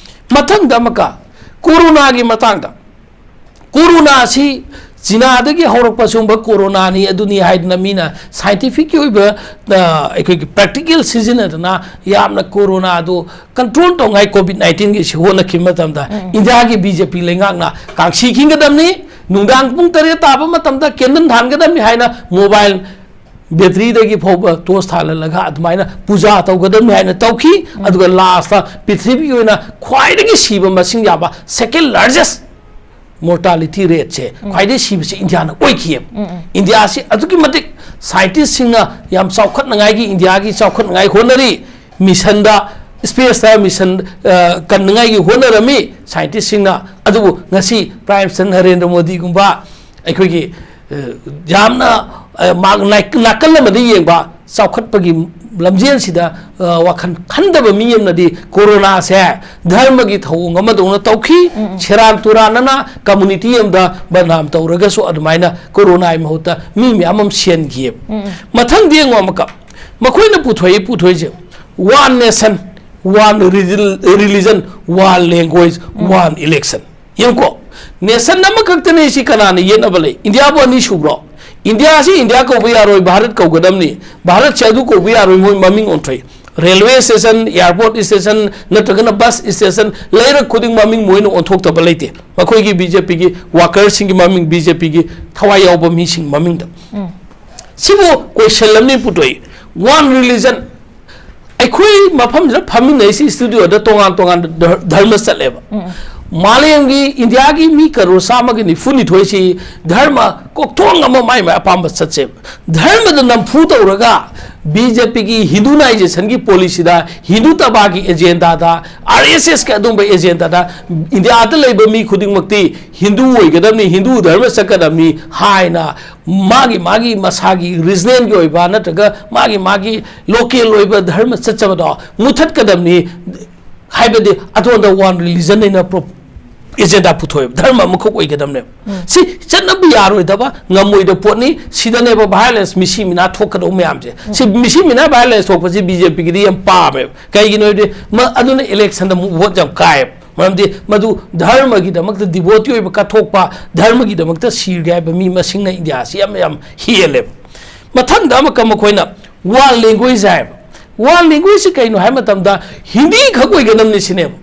ꯃꯊꯪꯗ ꯑꯃꯨꯛꯀ ꯀꯣꯔꯣꯅꯥꯒꯤ ꯃꯇꯥꯡꯗ, ꯀꯣꯔꯣꯅꯥꯁꯤ ꯆꯤꯅꯥꯗꯒꯤ ꯍꯧꯔꯛꯄ ꯁꯤꯒꯨꯝꯕ ꯀꯣꯔꯣꯅꯥꯅꯤ ꯑꯗꯨꯅꯤ ꯍꯥꯏꯗꯅ ꯃꯤꯅ ꯁꯥꯏꯟꯇꯤꯐꯤꯛꯀꯤ ꯑꯣꯏꯕ, ꯑ, ꯑꯩꯈꯣꯏꯒꯤ ꯄ꯭ꯔꯦꯛꯇꯤꯀꯦꯜ ꯁꯤꯖꯤꯟꯅꯗꯅ ꯌꯥꯝꯅ ꯀꯣꯔꯣꯅꯥꯗꯨ ꯀꯟꯇ꯭ꯔꯣꯜ ꯇꯧꯉꯥꯏ ꯀꯣꯚꯤꯗ ꯅꯥꯏꯟꯇꯤꯟꯒꯤ ꯁꯤ ꯍꯣꯠꯅꯈꯤꯕ ꯃꯇꯝꯗ ꯏꯟꯗꯤꯌꯥꯒꯤ ꯕꯤ ꯖꯦ ꯄꯤ ꯂꯩꯉꯥꯛꯅ ꯀꯥꯡꯁꯤ ꯈꯤꯡꯒꯗꯕꯅꯤ, ꯅꯨꯡꯗꯥꯡ ꯄꯨꯡ ꯇꯔꯦꯠ ꯇꯥꯕ ꯃꯇꯝꯗ ꯀꯦꯟꯗꯜ ꯊꯥꯟꯒꯗꯕꯅꯤ ꯍꯥꯏꯅ ꯃꯣꯕꯥꯏꯜ ꯕꯦꯇ꯭ꯔꯤꯗꯒꯤ ꯐꯥꯎꯕ ꯇꯣꯔꯆ ꯊꯥꯜꯍꯜꯂꯒ ꯑꯗꯨꯃꯥꯏꯅ ꯄꯨꯖꯥ ꯇꯧꯒꯗꯕꯅꯤ ꯍꯥꯏꯅ ꯇꯧꯈꯤ꯫ ꯑꯗꯨꯒ ꯂꯥꯁꯇ ꯄ꯭ꯔꯤꯊꯤꯕꯤꯒꯤ ꯑꯣꯏꯅ ꯈ꯭ꯋꯥꯏꯗꯒꯤ ꯁꯤꯕ ꯃꯁꯤꯡ ꯌꯥꯝꯕ, ꯁꯦꯀꯦꯟ ꯂꯥꯔꯖꯦꯁ ꯃꯣꯔꯇꯥꯂꯤꯇꯤ ꯔꯦꯠꯁꯦ ꯈ꯭ꯋꯥꯏꯗꯒꯤ ꯁꯤꯕꯁꯤ ꯏꯟꯗꯤꯌꯥꯅ ꯑꯣꯏꯈꯤꯑꯕ꯫ ꯏꯟꯗꯤꯌꯥꯁꯤ ꯑꯗꯨꯛꯀꯤ ꯃꯇꯤꯛ ꯁꯥꯏꯟꯇꯤꯁꯁꯤꯡꯅ ꯌꯥꯝ ꯆꯥꯎꯈꯠꯅꯉꯥꯏꯒꯤ, ꯏꯟꯗꯤꯌꯥꯒꯤ ꯆꯥꯎꯈꯠꯅꯉꯥꯏ ꯍꯣꯠꯅꯔꯤ꯫ ꯃꯤꯁꯟꯗ, ꯁ꯭ꯄꯦꯁꯇ ꯃꯤꯁꯟ, ꯑ, ꯀꯟꯅꯉꯥꯏꯒꯤ ꯍꯣꯠꯅꯔꯝꯃꯤ ꯁꯥꯏꯟꯇꯤꯁꯁꯤꯡꯅ꯫ ꯑꯗꯨꯕꯨ ꯉꯁꯤ ꯄ꯭ꯔꯥꯏꯝ ꯃꯤꯅꯤꯁꯇꯔ ꯅꯔꯦꯟꯗ꯭ꯔ ꯃꯣꯗꯤꯒꯨꯝꯕ ꯑꯩꯈꯣꯏꯒꯤ, ꯑ, ꯌꯥꯝꯅ, ꯑ, ꯃꯥ-, ꯅꯥꯏ-, ꯅꯥꯀꯜ ꯑꯃꯗ ꯌꯦꯡꯕ ꯆꯥꯎꯈꯠꯄꯒꯤ ꯂꯝꯖꯦꯜꯁꯤꯗ, ꯑ, ꯋꯥꯈꯜ ꯈꯟꯗꯕ ꯃꯤ ꯑꯃꯅꯗꯤ ꯀꯣꯔꯣꯅꯥꯁꯦ ꯙꯔꯃꯒꯤ ꯊꯧꯑꯣꯡ ꯑꯃꯗꯧꯅ ꯇꯧꯈꯤ, ꯁꯦꯔꯥꯟ ꯇꯨꯔꯥꯟꯅꯅ ꯀꯝꯃꯨꯅꯤꯇꯤ ꯑꯃꯗ ꯕꯗꯅꯥꯝ ꯇꯧꯔꯒꯁꯨ ꯑꯗꯨꯃꯥꯏꯅ ꯀꯣꯔꯣꯅꯥꯒꯤ ꯃꯍꯨꯠꯇ ꯃꯤ ꯃꯌꯥꯝ ꯑꯃ ꯁꯤꯍꯟꯈꯤꯑꯕ꯫ ꯃꯊꯪꯗꯤ ꯌꯦꯡꯉꯣ ꯑꯃꯨꯛꯀ, ꯃꯈꯣꯏꯅ ꯄꯨꯊꯣꯛꯏ, ꯄꯨꯊꯣꯛꯏꯁꯦ, "One nation, one reli-, religion, one language, one election"꯫ ꯌꯦꯡꯉꯨꯀꯣ, ꯅꯦꯁꯟ ꯑꯃꯈꯛꯇꯅꯦ ꯁꯤ ꯀꯅꯥꯅ ꯌꯦꯠꯅꯕ ꯂꯩ? ꯏꯟꯗꯤꯌꯥꯕꯨ ꯑꯅꯤ ꯁꯨꯕ꯭ꯔꯣ? ꯏꯟꯗꯤꯌꯥꯁꯤ ꯏꯟꯗꯤꯌꯥ ꯀꯧꯕ ꯌꯥꯔꯣꯏ, ꯚꯥꯔꯠ ꯀꯧꯒꯗꯕꯅꯤ꯫ ꯚꯥꯔꯠꯁꯦ ꯑꯗꯨ ꯀꯧꯕ ꯌꯥꯔꯣꯏ, ꯃꯣꯏ ꯃꯃꯤꯡ ꯑꯣꯟꯊꯣꯛꯏ꯫ ꯔꯦꯜꯋꯦ ꯁ꯭ꯇꯦꯁꯟ, ꯑꯦꯌꯥꯔꯄꯣꯔꯠ ꯁ꯭ꯇꯦꯁꯟ, ꯅꯠꯇ꯭ꯔꯒꯅ ꯕꯁ ꯁ꯭ꯇꯦꯁꯟ, ꯂꯩꯔꯛ ꯈꯨꯗꯤꯡ ꯃꯃꯤꯡ ꯃꯣꯏꯅ ꯑꯣꯟꯊꯣꯛꯇꯕ ꯂꯩꯇꯦ꯫ ꯃꯈꯣꯏꯒꯤ ꯕꯤ ꯖꯦ ꯄꯤꯒꯤ ꯋꯥꯀꯔꯁꯤꯡꯒꯤ ꯃꯃꯤꯡ, ꯕꯤ ꯖꯦ ꯄꯤꯒꯤ ꯊꯋꯥꯏ ꯌꯥꯎꯕ ꯃꯤꯁꯤꯡ ꯃꯃꯤꯡꯗ꯫ ꯁꯤꯕꯨ ꯀꯣꯏꯁꯟ ꯑꯃꯅꯤ ꯄꯨꯊꯣꯛꯏ꯫ One religion, ꯑꯩꯈꯣꯏ ꯃꯐꯝꯁꯤꯗ ꯐꯝꯃꯤꯟꯅꯩꯁꯤ, ꯁ꯭ꯇꯨꯗꯤꯑꯣꯗ ꯇꯣꯉꯥꯟ ꯇꯣꯉꯥꯟꯕ ꯙꯔ-, ꯙꯔꯃ ꯆꯠꯂꯦꯕ꯫ ꯃꯥꯂꯦꯝꯒꯤ ꯏꯟꯗꯤꯌꯥꯒꯤ ꯃꯤ ꯀꯔꯣꯔ ꯆꯥꯝꯃꯒ ꯅꯤꯐꯨ ꯅꯤꯊꯣꯏꯁꯤ ꯙꯔꯃ ꯀꯣꯛꯊꯣꯡ ꯑꯃ ꯃꯥꯏ ꯃꯥꯏ ꯑꯄꯥꯝꯕ ꯆꯠꯁꯦꯕ꯫ ꯙꯔꯃꯗ ꯅꯝꯐꯨ ꯇꯧꯔꯒ ꯕꯤ ꯖꯦ ꯄꯤꯒꯤ ꯍꯤꯟꯗꯨꯅꯥꯏꯖꯦꯁꯟꯒꯤ ꯄꯣꯂꯤꯁꯤꯗ, ꯍꯤꯟꯗꯨ ꯇꯕꯥꯒꯤ ꯑꯦꯖꯦꯟꯗꯥꯗ, ꯑꯥꯔ ꯑꯦꯁ ꯑꯦꯁꯀꯤ ꯑꯗꯨꯝꯕ ꯑꯦꯖꯦꯟꯗꯥꯗ ꯏꯟꯗꯤꯌꯥꯗ ꯂꯩꯕ ꯃꯤ ꯈꯨꯗꯤꯡꯃꯛꯇꯤ ꯍꯤꯟꯗꯨ ꯑꯣꯏꯒꯗꯕꯅꯤ, ꯍꯤꯟꯗꯨ ꯙꯔꯃ ꯆꯠꯀꯗꯕꯅꯤ ꯍꯥꯏꯅ ꯃꯥꯒꯤ ꯃꯥꯒꯤ ꯃꯁꯥꯒꯤ ꯔꯤꯖꯅꯦꯜꯒꯤ ꯑꯣꯏꯕ ꯅꯠꯇ꯭ꯔꯒ ꯃꯥꯒꯤ ꯃꯥꯒꯤ ꯂꯣꯀꯦꯜ ꯑꯣꯏꯕ ꯙꯔꯃ ꯆꯠꯆꯕꯗꯣ ꯃꯨꯊꯠꯀꯗꯕꯅꯤ꯫ ꯍꯥꯏꯕꯗꯤ ꯑꯗꯣꯝꯗ ꯋꯥꯟ ꯔꯤꯂꯤꯖꯟ ꯑꯩꯅ ꯄ꯭ꯔꯣ-, ꯑꯦꯖꯦꯟꯗꯥ ꯄꯨꯊꯣꯛꯑꯦꯕ, ꯙꯔꯃ ꯑꯃꯈꯛ ꯑꯣꯏꯒꯗꯕꯅꯦꯕ꯫ ꯁꯤ ꯆꯠꯅꯕ ꯌꯥꯔꯣꯏꯗꯕ, ꯉꯝꯃꯣꯏꯗꯕ ꯄꯣꯠꯅꯤ꯫ ꯁꯤꯗꯅꯦꯕ ꯚꯥꯏꯑꯣꯂꯦꯟꯁ, ꯃꯤꯁꯤ ꯃꯤꯅꯥ ꯊꯣꯛꯀꯗꯧꯕ ꯃꯌꯥꯝꯁꯦ꯫ ꯁꯤ ꯃꯤꯁꯤ ꯃꯤꯅꯥ ꯚꯥꯏꯑꯣꯂꯦꯟꯁ ꯊꯣꯛꯄꯁꯤ ꯕꯤ ꯖꯦ ꯄꯤꯒꯤꯗꯤ ꯌꯥꯝ ꯄꯥꯝꯃꯦꯕ꯫ ꯀꯩꯒꯤꯅꯣ ꯍꯥꯏꯕꯗꯤ ꯃ-, ꯑꯗꯨꯅ ꯏꯂꯦꯛꯁꯟꯗ ꯑꯃꯨꯛ ꯚꯣꯠ ꯌꯥꯝ ꯀꯥꯏꯌꯦꯕ꯫ ꯃꯔꯝꯗꯤ ꯃꯗꯨ ꯙꯔꯃꯒꯤꯗꯃꯛꯇ ꯗꯤꯚꯣꯇꯤ ꯑꯣꯏꯕ, ꯀꯠꯊꯣꯛꯄ, ꯙꯔꯃꯒꯤꯗꯃꯛꯇ ꯁꯤꯔꯒꯦ ꯍꯥꯏꯕ ꯃꯤ ꯃꯁꯤꯡꯅ ꯏꯟꯗꯤꯌꯥꯁꯤ ꯌꯥꯝ ꯌꯥꯝ ꯍꯦꯜꯂꯦꯕ꯫ ꯃꯊꯪꯗ ꯑꯃꯨꯛꯀ ꯃꯈꯣꯏꯅ ꯋꯥꯟ ꯂꯦꯡꯒ꯭ꯋꯦꯖ ꯍꯥꯏꯕ꯫ ꯋꯥꯟ ꯂꯦꯡꯒ꯭ꯋꯦꯖꯁꯤ ꯀꯩꯅꯣ ꯍꯥꯏꯕ ꯃꯇꯝꯗ ꯍꯤꯟꯗꯤ ꯈꯛ ꯑꯣꯏꯒꯗꯕꯅꯤ ꯁꯤꯅꯦꯕ꯫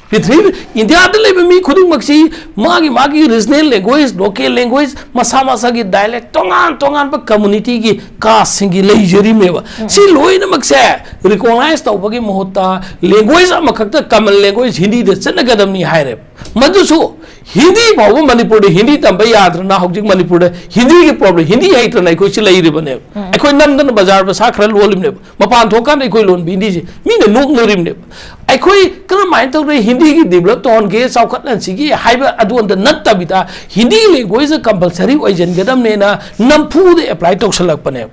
ꯄ꯭ꯔꯤꯊꯤꯕꯤ, ꯏꯟꯗꯤꯌꯥꯗ ꯂꯩꯕ ꯃꯤ ꯈꯨꯗꯤꯡꯃꯛꯁꯤ ꯃꯥꯒꯤ ꯃꯥꯒꯤ ꯔꯤꯖꯅꯦꯜ ꯂꯦꯡꯒ꯭ꯋꯦꯖ, ꯂꯣꯀꯦꯜ ꯂꯦꯡꯒ꯭ꯋꯦꯖ, ꯃꯁꯥ ꯃꯁꯥꯒꯤ ꯗꯥꯏꯂꯦꯛ, ꯇꯣꯉꯥꯟ ꯇꯣꯉꯥꯟꯕ ꯀꯝꯃꯨꯅꯤꯇꯤꯒꯤ, ꯀꯥꯁꯁꯤꯡꯒꯤ ꯂꯩꯖꯔꯤꯃꯦꯕ꯫ ꯁꯤ ꯂꯣꯏꯅꯃꯛꯁꯦ ꯔꯤꯀꯣꯛꯅꯥꯏꯖ ꯇꯧꯕꯒꯤ ꯃꯍꯨꯠꯇ ꯂꯦꯡꯒ꯭ꯋꯦꯖ ꯑꯃꯈꯛꯇ, ꯀꯃꯟ ꯂꯦꯡꯒ꯭ꯋꯦꯖ ꯍꯤꯟꯗꯤꯗ ꯆꯠꯅꯒꯗꯕꯅꯤ ꯍꯥꯏꯔꯦꯕ꯫ ꯃꯗꯨꯁꯨ ꯍꯤꯟꯗꯤ ꯐꯥꯎꯕ ꯃꯅꯤꯄꯨꯔꯗ ꯍꯤꯟꯗꯤ ꯇꯝꯕ ꯌꯥꯗ꯭ꯔꯅ ꯍꯧꯖꯤꯛ ꯃꯅꯤꯄꯨꯔꯗ ꯍꯤꯟꯗꯤꯒꯤ ꯄ꯭ꯔꯣꯕ꯭ꯂꯦꯝ, ꯍꯤꯟꯗꯤ ꯍꯩꯇ꯭ꯔꯅ ꯑꯩꯈꯣꯏ ꯁꯤ ꯂꯩꯔꯤꯕꯅꯦꯕ꯫ ꯑꯩꯈꯣꯏ ꯅꯝꯗꯅ ꯕꯖꯥꯔ ꯃꯁꯥ ꯈꯔ ꯂꯣꯜꯂꯤꯕꯅꯦꯕ꯫ ꯃꯄꯥꯟ ꯊꯣꯛꯀꯥꯟꯗ ꯑꯩꯈꯣꯏ ꯂꯣꯟꯕ ꯍꯤꯟꯗꯤꯁꯦ ꯃꯤꯅ ꯅꯣꯛꯅꯔꯤꯕꯅꯦꯕ꯫ ꯑꯩꯈꯣꯏ ꯀꯔꯝꯍꯥꯏꯅ ꯇꯧꯔꯦ ꯍꯤꯟꯗꯤꯒꯤ ꯗꯤꯕꯂꯞ ꯇꯧꯍꯟꯒꯦ, ꯆꯥꯎꯈꯠꯍꯟꯁꯤꯒꯦ ꯍꯥꯏꯕ ꯑꯗꯨ ꯑꯝꯇ ꯅꯠꯇꯕꯤꯗ ꯍꯤꯟꯗꯤ ꯂꯦꯡꯒ꯭ꯋꯦꯖꯇ ꯀꯝꯄꯜꯁꯔꯤ ꯑꯣꯏꯁꯤꯟꯒꯗꯕꯅꯦꯅ ꯅꯝꯐꯨꯗ ꯑꯦꯄ꯭ꯂꯥꯏ ꯇꯧꯁꯜꯂꯛꯄꯅꯦꯕ꯫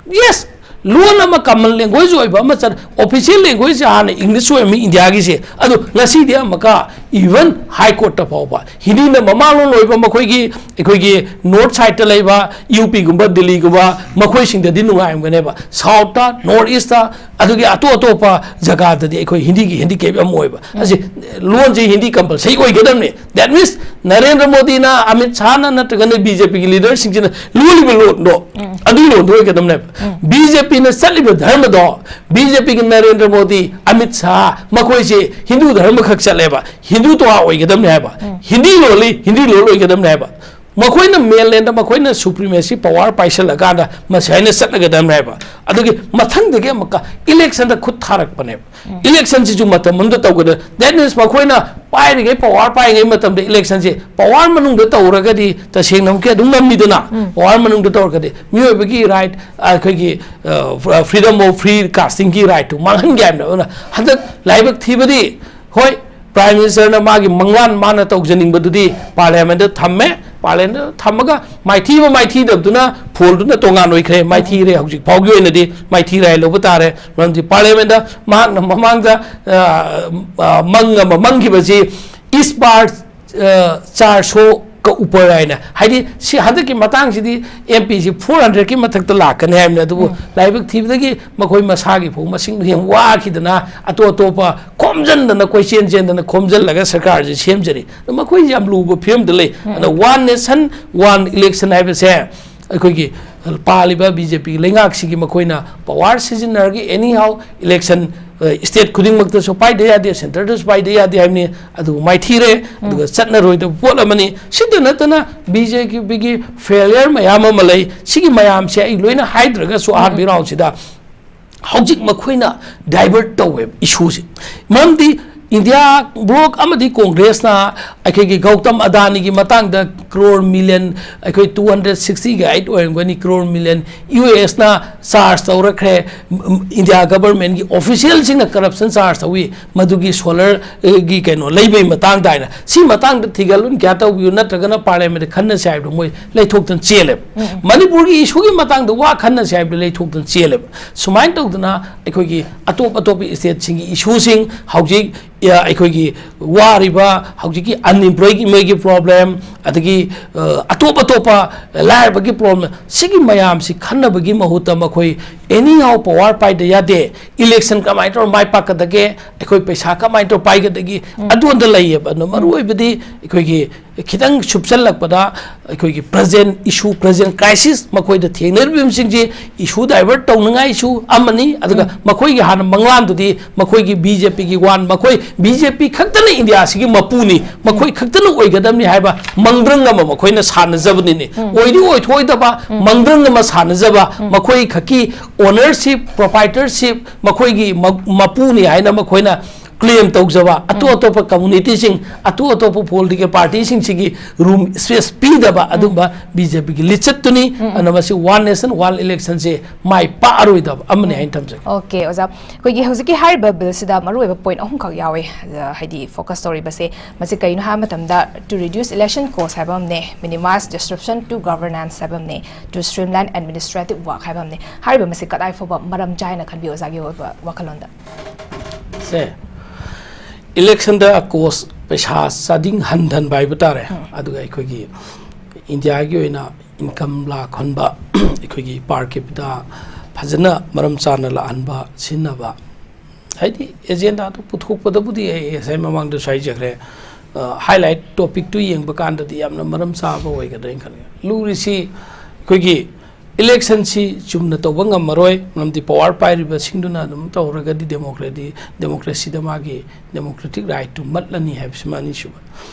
ꯌꯦꯁ, ꯂꯣꯟ ꯑꯃ ꯀꯃꯟ ꯂꯦꯡꯒ꯭ꯋꯦꯖ ꯑꯣꯏꯕ ꯑꯃ ꯆꯠ, ꯑꯣꯐꯤꯁꯤꯌꯦꯜ ꯂꯦꯡꯒ꯭ꯋꯦꯖꯁꯦ ꯍꯥꯟꯅ ꯏꯪꯂꯤꯁ ꯑꯣꯏꯔꯝꯃꯤ ꯏꯟꯗꯤꯌꯥꯒꯤꯁꯦ, ꯑꯗꯣ ꯉꯁꯤꯗꯤ ꯑꯃꯨꯛꯀ ꯏꯚꯟ ꯍꯥꯏ ꯀꯣꯔꯠꯇ ꯐꯥꯎꯕ ꯍꯤꯟꯗꯤꯅ ꯃꯃꯥꯂꯣꯟ ꯑꯣꯏꯕ ꯃꯈꯣꯏꯒꯤ, ꯑꯩꯈꯣꯏꯒꯤ ꯅꯣꯔꯠ ꯁꯥꯏꯗꯇ ꯂꯩꯕ ꯌꯨ ꯄꯤꯒꯨꯝꯕ ꯗꯤꯜꯂꯤꯒꯨꯝꯕ ꯃꯈꯣꯏꯁꯤꯡꯗꯗꯤ ꯅꯨꯡꯉꯥꯏꯔꯝꯒꯅꯦꯕ꯫ ꯁꯥꯎꯠꯇ, ꯅꯣꯔꯠ ꯏꯁꯇ, ꯑꯗꯨꯒꯤ ꯑꯇꯣꯞ ꯑꯇꯣꯞꯄ ꯖꯒꯥꯗꯗꯤ ꯑꯩꯈꯣꯏ ꯍꯤꯟꯗꯤꯒꯤ ꯍꯦꯟꯗꯤꯀꯦꯞ ꯌꯥꯝ ꯑꯣꯏꯕ꯫ ꯑꯁꯤ ꯂꯣꯟꯁꯤ ꯍꯤꯟꯗꯤ ꯀꯝꯄꯜꯁꯔꯤ ꯑꯣꯏꯒꯗꯕꯅꯤ꯫ That means ꯅꯔꯦꯟꯗ꯭ꯔ ꯃꯣꯗꯤꯅ, ꯑꯃꯤꯠ ꯁꯥꯍꯅ ꯅꯠꯇ꯭ꯔꯒꯅ ꯕꯤ ꯖꯦ ꯄꯤꯒꯤ ꯂꯤꯗꯔꯁꯤꯡꯁꯤꯅ ꯂꯣꯜꯂꯤꯕ ꯂꯣꯟꯗꯣ ꯑꯗꯨꯒꯤ ꯂꯣꯟꯗꯣ ꯑꯣꯏꯒꯗꯕꯅꯦꯕ꯫ ꯕꯤ ꯖꯦ ꯄꯤꯅ ꯆꯠꯂꯤꯕ ꯙꯔꯃꯗꯣ, ꯕꯤ ꯖꯦ ꯄꯤꯒꯤ ꯅꯔꯦꯟꯗ꯭ꯔ ꯃꯣꯗꯤ, ꯑꯃꯤꯠ ꯁꯥꯍ ꯃꯈꯣꯏꯁꯦ ꯍꯤꯟꯗꯨ ꯙꯔꯃ ꯈꯛ ꯆꯠꯂꯦꯕ, ꯍꯤꯟꯗꯨ ꯇꯣꯉꯥꯟ ꯑꯣꯏꯒꯗꯕꯅꯦ ꯍꯥꯏꯕ꯫ ꯍꯤꯟꯗꯤ ꯂꯣꯜꯂꯤ, ꯍꯤꯟꯗꯤ ꯂꯣꯜ ꯑꯣꯏꯒꯗꯕꯅꯦ ꯍꯥꯏꯕ꯫ ꯃꯈꯣꯏꯅ ꯃꯦꯟꯂꯦꯟꯗ ꯃꯈꯣꯏꯅ ꯁꯨꯄ꯭ꯔꯤꯃꯦꯁꯤ ꯄꯋꯥꯔ ꯄꯥꯏꯁꯜꯂꯀꯥꯟꯗ ꯃꯁꯤ ꯍꯥꯏꯅ ꯆꯠꯅꯒꯗꯕꯅꯦ ꯍꯥꯏꯕ꯫ ꯑꯗꯨꯒꯤ ꯃꯊꯪꯗꯒꯤ ꯑꯃꯨꯛꯀ ꯏꯂꯦꯛꯁꯟꯗ ꯈꯨꯠ ꯊꯥꯔꯛꯄꯅꯦꯕ꯫ ꯏꯂꯦꯛꯁꯟꯁꯤꯁꯨ ꯃꯇꯝ ꯑꯃꯗ ꯇꯧꯒꯗꯕ꯫ That means ꯃꯈꯣꯏꯅ ꯄꯥꯏꯔꯤꯉꯩ, ꯄꯋꯥꯔ ꯄꯥꯏꯔꯤꯉꯩ ꯃꯇꯝꯗ ꯏꯂꯦꯛꯁꯟꯁꯤ ꯄꯋꯥꯔ ꯃꯅꯨꯡꯗ ꯇꯧꯔꯒꯗꯤ ꯇꯁꯦꯡꯅ ꯑꯃꯨꯛꯀꯤ ꯑꯗꯨꯝ ꯉꯝꯃꯤꯗꯅ꯫ ꯄꯋꯥꯔ ꯃꯅꯨꯡꯗ ꯇꯧꯔꯒꯗꯤ ꯃꯤꯑꯣꯏꯕꯒꯤ ꯔꯥꯏꯠ, ꯑꯩꯈꯣꯏꯒꯤ freedom of free castingꯒꯤ ꯔꯥꯏꯠꯇꯨ ꯃꯥꯡꯍꯟꯒꯦ ꯍꯥꯏꯕꯅꯦꯕ꯫ ꯑꯗꯨꯅ ꯍꯟꯗꯛ ꯂꯥꯏꯕꯛ ꯊꯤꯕꯗꯤ ꯍꯣꯏ, ꯄ꯭ꯔꯥꯏꯝ ꯃꯤꯅꯤꯁꯇꯔꯅ ꯃꯥꯒꯤ ꯃꯪꯂꯥꯟ ꯃꯥꯅ ꯇꯧꯖꯅꯤꯡꯕꯗꯨꯗꯤ ꯄꯥꯔꯂꯤꯌꯥꯃꯦꯟꯗ ꯊꯝꯃꯦ꯫ ꯄꯥꯔꯂꯤꯌꯥꯃꯦꯟꯗ ꯊꯝꯃꯒ ꯃꯥꯏꯊꯤꯕ ꯃꯥꯏꯊꯤꯗꯕꯗꯨꯅ ꯐꯣꯜꯗꯨꯅ ꯇꯣꯉꯥꯟ ꯑꯣꯏꯈ꯭ꯔꯦ꯫ ꯃꯥꯏꯊꯤꯔꯦ, ꯍꯧꯖꯤꯛ ꯐꯥꯎꯒꯤ ꯑꯣꯏꯅꯗꯤ ꯃꯥꯏꯊꯤꯔꯦ ꯍꯥꯏ ꯂꯧꯕ ꯇꯥꯔꯦ꯫ ꯃꯔꯝꯗꯤ ꯄꯥꯔꯂꯤꯌꯥꯃꯦꯟꯗ ꯃꯍꯥꯛꯅ ꯃꯃꯥꯡꯗ, ꯑ, ꯑ, ꯃꯪ ꯑꯃ ꯃꯪꯈꯤꯕꯁꯤ, "ꯏꯁ ꯕꯥꯔ, ꯑ, ꯆꯥꯔ ꯁꯣ ꯀ ꯎꯄꯔ" ꯍꯥꯏꯅ, ꯍꯥꯏꯗꯤ ꯁꯤ ꯍꯟꯗꯛꯀꯤ ꯃꯇꯥꯡꯁꯤꯗꯤ ꯑꯦꯝ ꯄꯤꯁꯤ ꯐꯣꯔ ꯍꯟꯗ꯭ꯔꯦꯗꯀꯤ ꯃꯊꯛꯇ ꯂꯥꯛꯀꯅꯤ ꯍꯥꯏꯕꯅꯤ꯫ ꯑꯗꯨꯕꯨ ꯂꯥꯏꯕꯛ ꯊꯤꯕꯗꯒꯤ ꯃꯈꯣꯏ ꯃꯁꯥꯒꯤ ꯐꯥꯎ ꯃꯁꯤꯡꯗꯣ ꯌꯥꯝ ꯋꯥꯈꯤꯗꯅ ꯑꯇꯣꯞ ꯑꯇꯣꯞꯄ ꯈꯣꯝꯖꯤꯟꯗꯅ, ꯀꯣꯏꯆꯦꯟ ꯆꯦꯟꯗꯅ ꯈꯣꯝꯖꯤꯜꯂꯒ ꯁꯔꯀꯥꯔꯁꯦ ꯁꯦꯝꯖꯔꯤ꯫ ꯑꯗꯣ ꯃꯈꯣꯏꯁꯦ ꯌꯥꯝ ꯂꯨꯕ ꯐꯤꯕꯝꯗ ꯂꯩ꯫ ꯑꯗ ꯋꯥꯟ ꯅꯦꯁꯟ ꯋꯥꯟ ꯏꯂꯦꯛꯁꯟ ꯍꯥꯏꯕꯁꯦ ꯑꯩꯈꯣꯏꯒꯤ ꯄꯥꯜꯂꯤꯕ ꯕꯤ ꯖꯦ ꯄꯤꯒꯤ ꯂꯩꯉꯥꯛꯁꯤꯒꯤ ꯃꯈꯣꯏꯅ ꯄꯋꯥꯔ ꯁꯤꯖꯤꯟꯅꯔꯒ ꯑꯦꯅꯤ ꯍꯥꯎ ꯏꯂꯦꯛꯁꯟ, ꯁ꯭ꯇꯦꯠ ꯈꯨꯗꯤꯡꯃꯛꯇꯁꯨ ꯄꯥꯏꯗ ꯌꯥꯗꯦ, ꯁꯦꯟꯇꯔꯗꯁꯨ ꯄꯥꯏꯗ ꯌꯥꯗꯦ ꯍꯥꯏꯕꯅꯤ꯫ ꯑꯗꯨꯕꯨ ꯃꯥꯏꯊꯤꯔꯦ, ꯑꯗꯨꯒ ꯆꯠꯅꯔꯣꯏꯗꯕ ꯄꯣꯠ ꯑꯃꯅꯤ꯫ ꯁꯤꯇ ꯅꯠꯇꯅ ꯕꯤ ꯖꯦ ꯄꯤꯒꯤ ꯐꯦꯂꯤꯌꯔ ꯃꯌꯥꯝ ꯑꯃ ꯂꯩ꯫ ꯁꯤꯒꯤ ꯃꯌꯥꯝꯁꯦ ꯑꯩ ꯂꯣꯏꯅ ꯍꯥꯏꯗ꯭ꯔꯒꯁꯨ ꯑꯍꯥꯟꯕ ꯔꯥꯎꯟꯁꯤꯗ ꯍꯧꯖꯤꯛ ꯃꯈꯣꯏꯅ ꯗꯥꯏꯚꯔꯠ ꯇꯧꯋꯦꯕ ꯏꯁꯨꯁꯦ꯫ ꯃꯔꯝꯗꯤ ꯏꯟꯗꯤꯌꯥ ꯕ꯭ꯂꯣꯛ ꯑꯃꯗꯤ ꯀꯣꯡꯒ꯭ꯔꯦꯁꯅ ꯑꯩꯈꯣꯏꯒꯤ ꯒꯧꯇꯝ ꯑꯗꯥꯅꯤꯒꯤ ꯃꯇꯥꯡꯗ ꯀ꯭ꯔꯣꯔ ꯃꯤꯂꯤꯌꯟ, ꯑꯩꯈꯣꯏ ꯇꯨ ꯍꯟꯗ꯭ꯔꯦꯠ ꯁꯤꯛꯁꯇꯤ ꯑꯩꯠ ꯑꯣꯏꯔꯝꯒꯅꯤ, ꯀ꯭ꯔꯣꯔ ꯃꯤꯂꯤꯌꯟ ꯌꯨ ꯑꯦꯁꯅ ꯆꯥꯔꯖ ꯇꯧꯔꯛꯈ꯭ꯔꯦ꯫ ꯏꯟꯗꯤꯌꯥ ꯒꯕꯔꯃꯦꯟꯒꯤ ꯑꯣꯐꯤꯁꯤꯌꯦꯜꯁꯤꯡꯅ ꯀꯔꯞꯁꯟ ꯆꯥꯔꯖ ꯇꯧꯏ, ꯃꯗꯨꯒꯤ ꯁꯣꯂꯔꯒꯤ ꯀꯩꯅꯣ ꯂꯩꯕꯒꯤ ꯃꯇꯥꯡꯗ ꯍꯥꯏꯅ꯫ ꯁꯤ ꯃꯇꯥꯡꯗ ꯊꯤꯒꯠꯂꯨꯅ ꯀꯌꯥ ꯇꯧꯕꯤꯌꯨ, ꯅꯠꯇ꯭ꯔꯒꯅ ꯄꯥꯔꯂꯤꯌꯥꯃꯦꯟꯗ ꯈꯟꯅꯁꯤ ꯍꯥꯏꯕꯗꯣ ꯃꯣꯏ ꯂꯩꯊꯣꯛꯇꯅ ꯆꯦꯜꯂꯦꯕ꯫ ꯃꯅꯤꯄꯨꯔꯒꯤ ꯏꯁꯨꯒꯤ ꯃꯇꯥꯡꯗ ꯋꯥ ꯈꯟꯅꯁꯤ ꯍꯥꯏꯕꯗꯣ ꯂꯩꯊꯣꯛꯇꯅ ꯆꯦꯜꯂꯦꯕ꯫ ꯁꯨꯃꯥꯏꯅ ꯇꯧꯗꯅ ꯑꯩꯈꯣꯏꯒꯤ ꯑꯇꯣꯞ ꯑꯇꯣꯞꯄ ꯏꯁꯇꯦꯠꯁꯤꯡꯒꯤ ꯏꯁꯨꯁꯤꯡ ꯍꯧꯖꯤꯛ, ꯑ, ꯑꯩꯈꯣꯏꯒꯤ ꯋꯥꯔꯤꯕ ꯍꯧꯖꯤꯛꯀꯤ ꯑꯟꯏꯝꯄ꯭ꯂꯣꯏꯃꯦꯟꯒꯤ ꯄ꯭ꯔꯣꯕ꯭ꯂꯦꯝ, ꯑꯗꯒꯤ, ꯑ, ꯑꯇꯣꯞ ꯑꯇꯣꯞꯄ ꯂꯥꯏꯔꯕꯒꯤ ꯄ꯭ꯔꯣꯕ꯭ꯂꯦꯝ, ꯁꯤꯒꯤ ꯃꯌꯥꯝꯁꯤ ꯈꯟꯅꯕꯒꯤ ꯃꯍꯨꯠꯇ ꯃꯈꯣꯏ ꯑꯦꯅꯤ ꯍꯥꯎ ꯄꯋꯥꯔ ꯄꯥꯏꯗ ꯌꯥꯗꯦ, ꯏꯂꯦꯛꯁꯟ ꯀꯃꯥꯏꯅ ꯇꯧꯔ ꯃꯥꯏ ꯄꯥꯛꯀꯗꯒꯦ, ꯑꯩꯈꯣꯏ ꯄꯩꯁꯥ ꯀꯃꯥꯏꯅ ꯇꯧꯔ ꯄꯥꯏꯒꯗꯒꯦ, ꯑꯗꯨꯗ ꯂꯩꯌꯦꯕ꯫ ꯑꯗꯣ ꯃꯔꯨ ꯑꯣꯏꯕꯗꯤ ꯑꯩꯈꯣꯏꯒꯤ ꯈꯤꯇꯪ ꯁꯨꯞꯆꯜꯂꯛꯄꯗ ꯑꯩꯈꯣꯏꯒꯤ ꯄ꯭ꯔꯖꯦꯟ ꯏꯁꯨ, ꯄ꯭ꯔꯖꯦꯟ ꯀ꯭ꯔꯥꯏꯁꯤꯁ ꯃꯈꯣꯏꯗ ꯊꯦꯡꯅꯔꯤꯕꯁꯤꯡꯁꯤ ꯏꯁꯨ ꯗꯥꯏꯚꯔꯠ ꯇꯧꯅꯉꯥꯏꯁꯨ ꯑꯃꯅꯤ꯫ ꯑꯗꯨꯒ ꯃꯈꯣꯏꯒꯤ ꯍꯥꯟꯅ ꯃꯪꯂꯥꯟꯗꯨꯗꯤ ꯃꯈꯣꯏꯒꯤ ꯕꯤ ꯖꯦ ꯄꯤꯒꯤ ꯋꯥꯟ, ꯃꯈꯣꯏ ꯕꯤ ꯖꯦ ꯄꯤ ꯈꯛꯇꯅ ꯏꯟꯗꯤꯌꯥꯁꯤꯒꯤ ꯃꯄꯨꯅꯤ, ꯃꯈꯣꯏ ꯈꯛꯇꯅ ꯑꯣꯏꯒꯗꯕꯅꯤ ꯍꯥꯏꯕ ꯃꯪꯗ꯭ꯔꯪ ꯑꯃ ꯃꯈꯣꯏꯅ ꯁꯥꯟꯅꯖꯕꯅꯤꯅꯦ꯫ ꯑꯣꯏꯗꯤ ꯑꯣꯏꯊꯣꯛꯑꯣꯏꯗꯕ ꯃꯪꯗ꯭ꯔꯪ ꯑꯃ ꯁꯥꯟꯅꯖꯕ, ꯃꯈꯣꯏ ꯈꯛꯀꯤ ꯑꯣꯅꯔꯁꯤꯞ, ꯄ꯭ꯔꯣꯄꯥꯏꯇꯔꯁꯤꯞ, ꯃꯈꯣꯏꯒꯤ ꯃ-, ꯃꯄꯨꯅꯤ ꯍꯥꯏꯅ ꯃꯈꯣꯏꯅ ꯀ꯭ꯂꯦꯝ ꯇꯧꯖꯕ, ꯑꯇꯣꯞ ꯑꯇꯣꯞꯄ ꯀꯝꯃꯨꯅꯤꯇꯤꯁꯤꯡ, ꯑꯇꯣꯞ ꯑꯇꯣꯞꯄ ꯄꯣꯂꯤꯇꯤꯀꯦꯜ ꯄꯥꯔꯇꯤꯁꯤꯡꯁꯤꯒꯤ ꯔꯨꯝ ꯁ꯭ꯄꯦꯁ ꯄꯤꯗꯕ ꯑꯗꯨꯝꯕ ꯕꯤ ꯖꯦ ꯄꯤꯒꯤ ꯂꯤꯆꯠꯇꯨꯅꯤ꯫ ꯑꯗꯨꯅ ꯃꯁꯤ ꯋꯥꯟ ꯅꯦꯁꯟ ꯋꯥꯟ ꯏꯂꯦꯛꯁꯟꯁꯦ ꯃꯥꯏ ꯄꯥꯛꯑꯔꯣꯏꯗꯕ ꯑꯃꯅꯤ ꯍꯥꯏꯅ ꯊꯝꯖꯒꯦ꯫ ꯑꯣꯀꯦ, ꯑꯣꯖꯥ꯫ ꯑꯩꯈꯣꯏꯒꯤ ꯍꯧꯖꯤꯛꯀꯤ ꯍꯥꯏꯔꯤꯕ ꯕꯤꯜꯁꯤꯗ ꯃꯔꯨꯑꯣꯏꯕ ꯄꯣꯏꯟꯠ ꯑꯍꯨꯝꯈꯛ ꯌꯥꯎꯋꯦ, ꯑ, ꯍꯥꯏꯗꯤ ꯐꯣꯀꯁ ꯇꯧꯔꯤꯕꯁꯦ꯫ ꯃꯁꯤ ꯀꯩꯅꯣ ꯍꯥꯏꯕ ꯃꯇꯝꯗ, to reduce election cost ꯍꯥꯏꯕ ꯑꯃꯅꯦ, minimize disruption to governance ꯍꯥꯏꯕ ꯑꯃꯅꯦ, to streamline administrative work ꯍꯥꯏꯕ ꯑꯃꯅꯦ꯫ ꯍꯥꯏꯔꯤꯕ ꯃꯁꯤ ꯀꯗꯥꯏ ꯐꯥꯎꯕ ꯃꯔꯝ ꯆꯥꯏꯅ ꯈꯟꯕꯤ, ꯑꯣꯖꯥꯒꯤ ꯑꯣꯏꯕ ꯋꯥꯈꯜꯂꯣꯟꯗ? ꯁꯦ, ꯏꯂꯦꯛꯁꯟꯗ ꯀꯣꯁ, ꯄꯩꯁꯥ ꯆꯥꯗꯤꯡ ꯍꯟꯊꯍꯟꯕ ꯍꯥꯏꯕ ꯇꯥꯔꯦ꯫ ꯑꯗꯨꯒ ꯑꯩꯈꯣꯏꯒꯤ ꯏꯟꯗꯤꯌꯥꯒꯤ ꯑꯣꯏꯅ ꯏꯟꯀꯝ ꯂꯥꯛꯍꯟꯕ, ꯑꯩꯈꯣꯏꯒꯤ per capita ꯐꯖꯅ ꯃꯔꯝ ꯆꯥꯅ ꯂꯥꯛꯍꯟꯕ, ꯁꯤꯖꯤꯟꯅꯕ, ꯍꯥꯏꯗꯤ ꯑꯦꯖꯦꯟꯗꯥꯗꯨ ꯄꯨꯊꯣꯛꯄꯗꯕꯨꯗꯤ ꯑꯩ ꯉꯁꯥꯏ ꯃꯃꯥꯡꯗꯁꯨ ꯍꯥꯏꯖꯈ꯭ꯔꯦ, ꯍꯥꯏꯂꯥꯏꯠ ꯇꯣꯄꯤꯛꯇꯨ ꯌꯦꯡꯕ ꯀꯥꯟꯗꯗꯤ ꯌꯥꯝꯅ ꯃꯔꯝ ꯆꯥꯕ ꯑꯣꯏꯒꯗ꯭ꯔꯥ ꯍꯥꯏꯅ ꯈꯜꯂꯤ꯫ ꯂꯨꯔꯤꯁꯤ ꯑꯩꯈꯣꯏꯒꯤ ꯏꯂꯦꯛꯁꯟꯁꯤ ꯆꯨꯝꯅ ꯇꯧꯕ ꯉꯝꯃꯔꯣꯏ, ꯃꯔꯝꯗꯤ ꯄꯋꯥꯔ ꯄꯥꯏꯔꯤꯕꯁꯤꯡꯗꯨꯅ ꯑꯗꯨꯝ ꯇꯧꯔꯒꯗꯤ ꯗꯦꯃꯣꯀ꯭ꯔꯦꯗꯤ-, ꯗꯦꯃꯣꯀ꯭ꯔꯦꯁꯤꯗ ꯃꯥꯒꯤ ꯗꯦꯃꯣꯀ꯭ꯔꯦꯇꯤꯛ ꯔꯥꯏꯠꯇꯨ ꯃꯠꯂꯅꯤ ꯍꯥꯏꯕꯁꯤꯃ ꯑꯅꯤꯁꯨꯕ꯫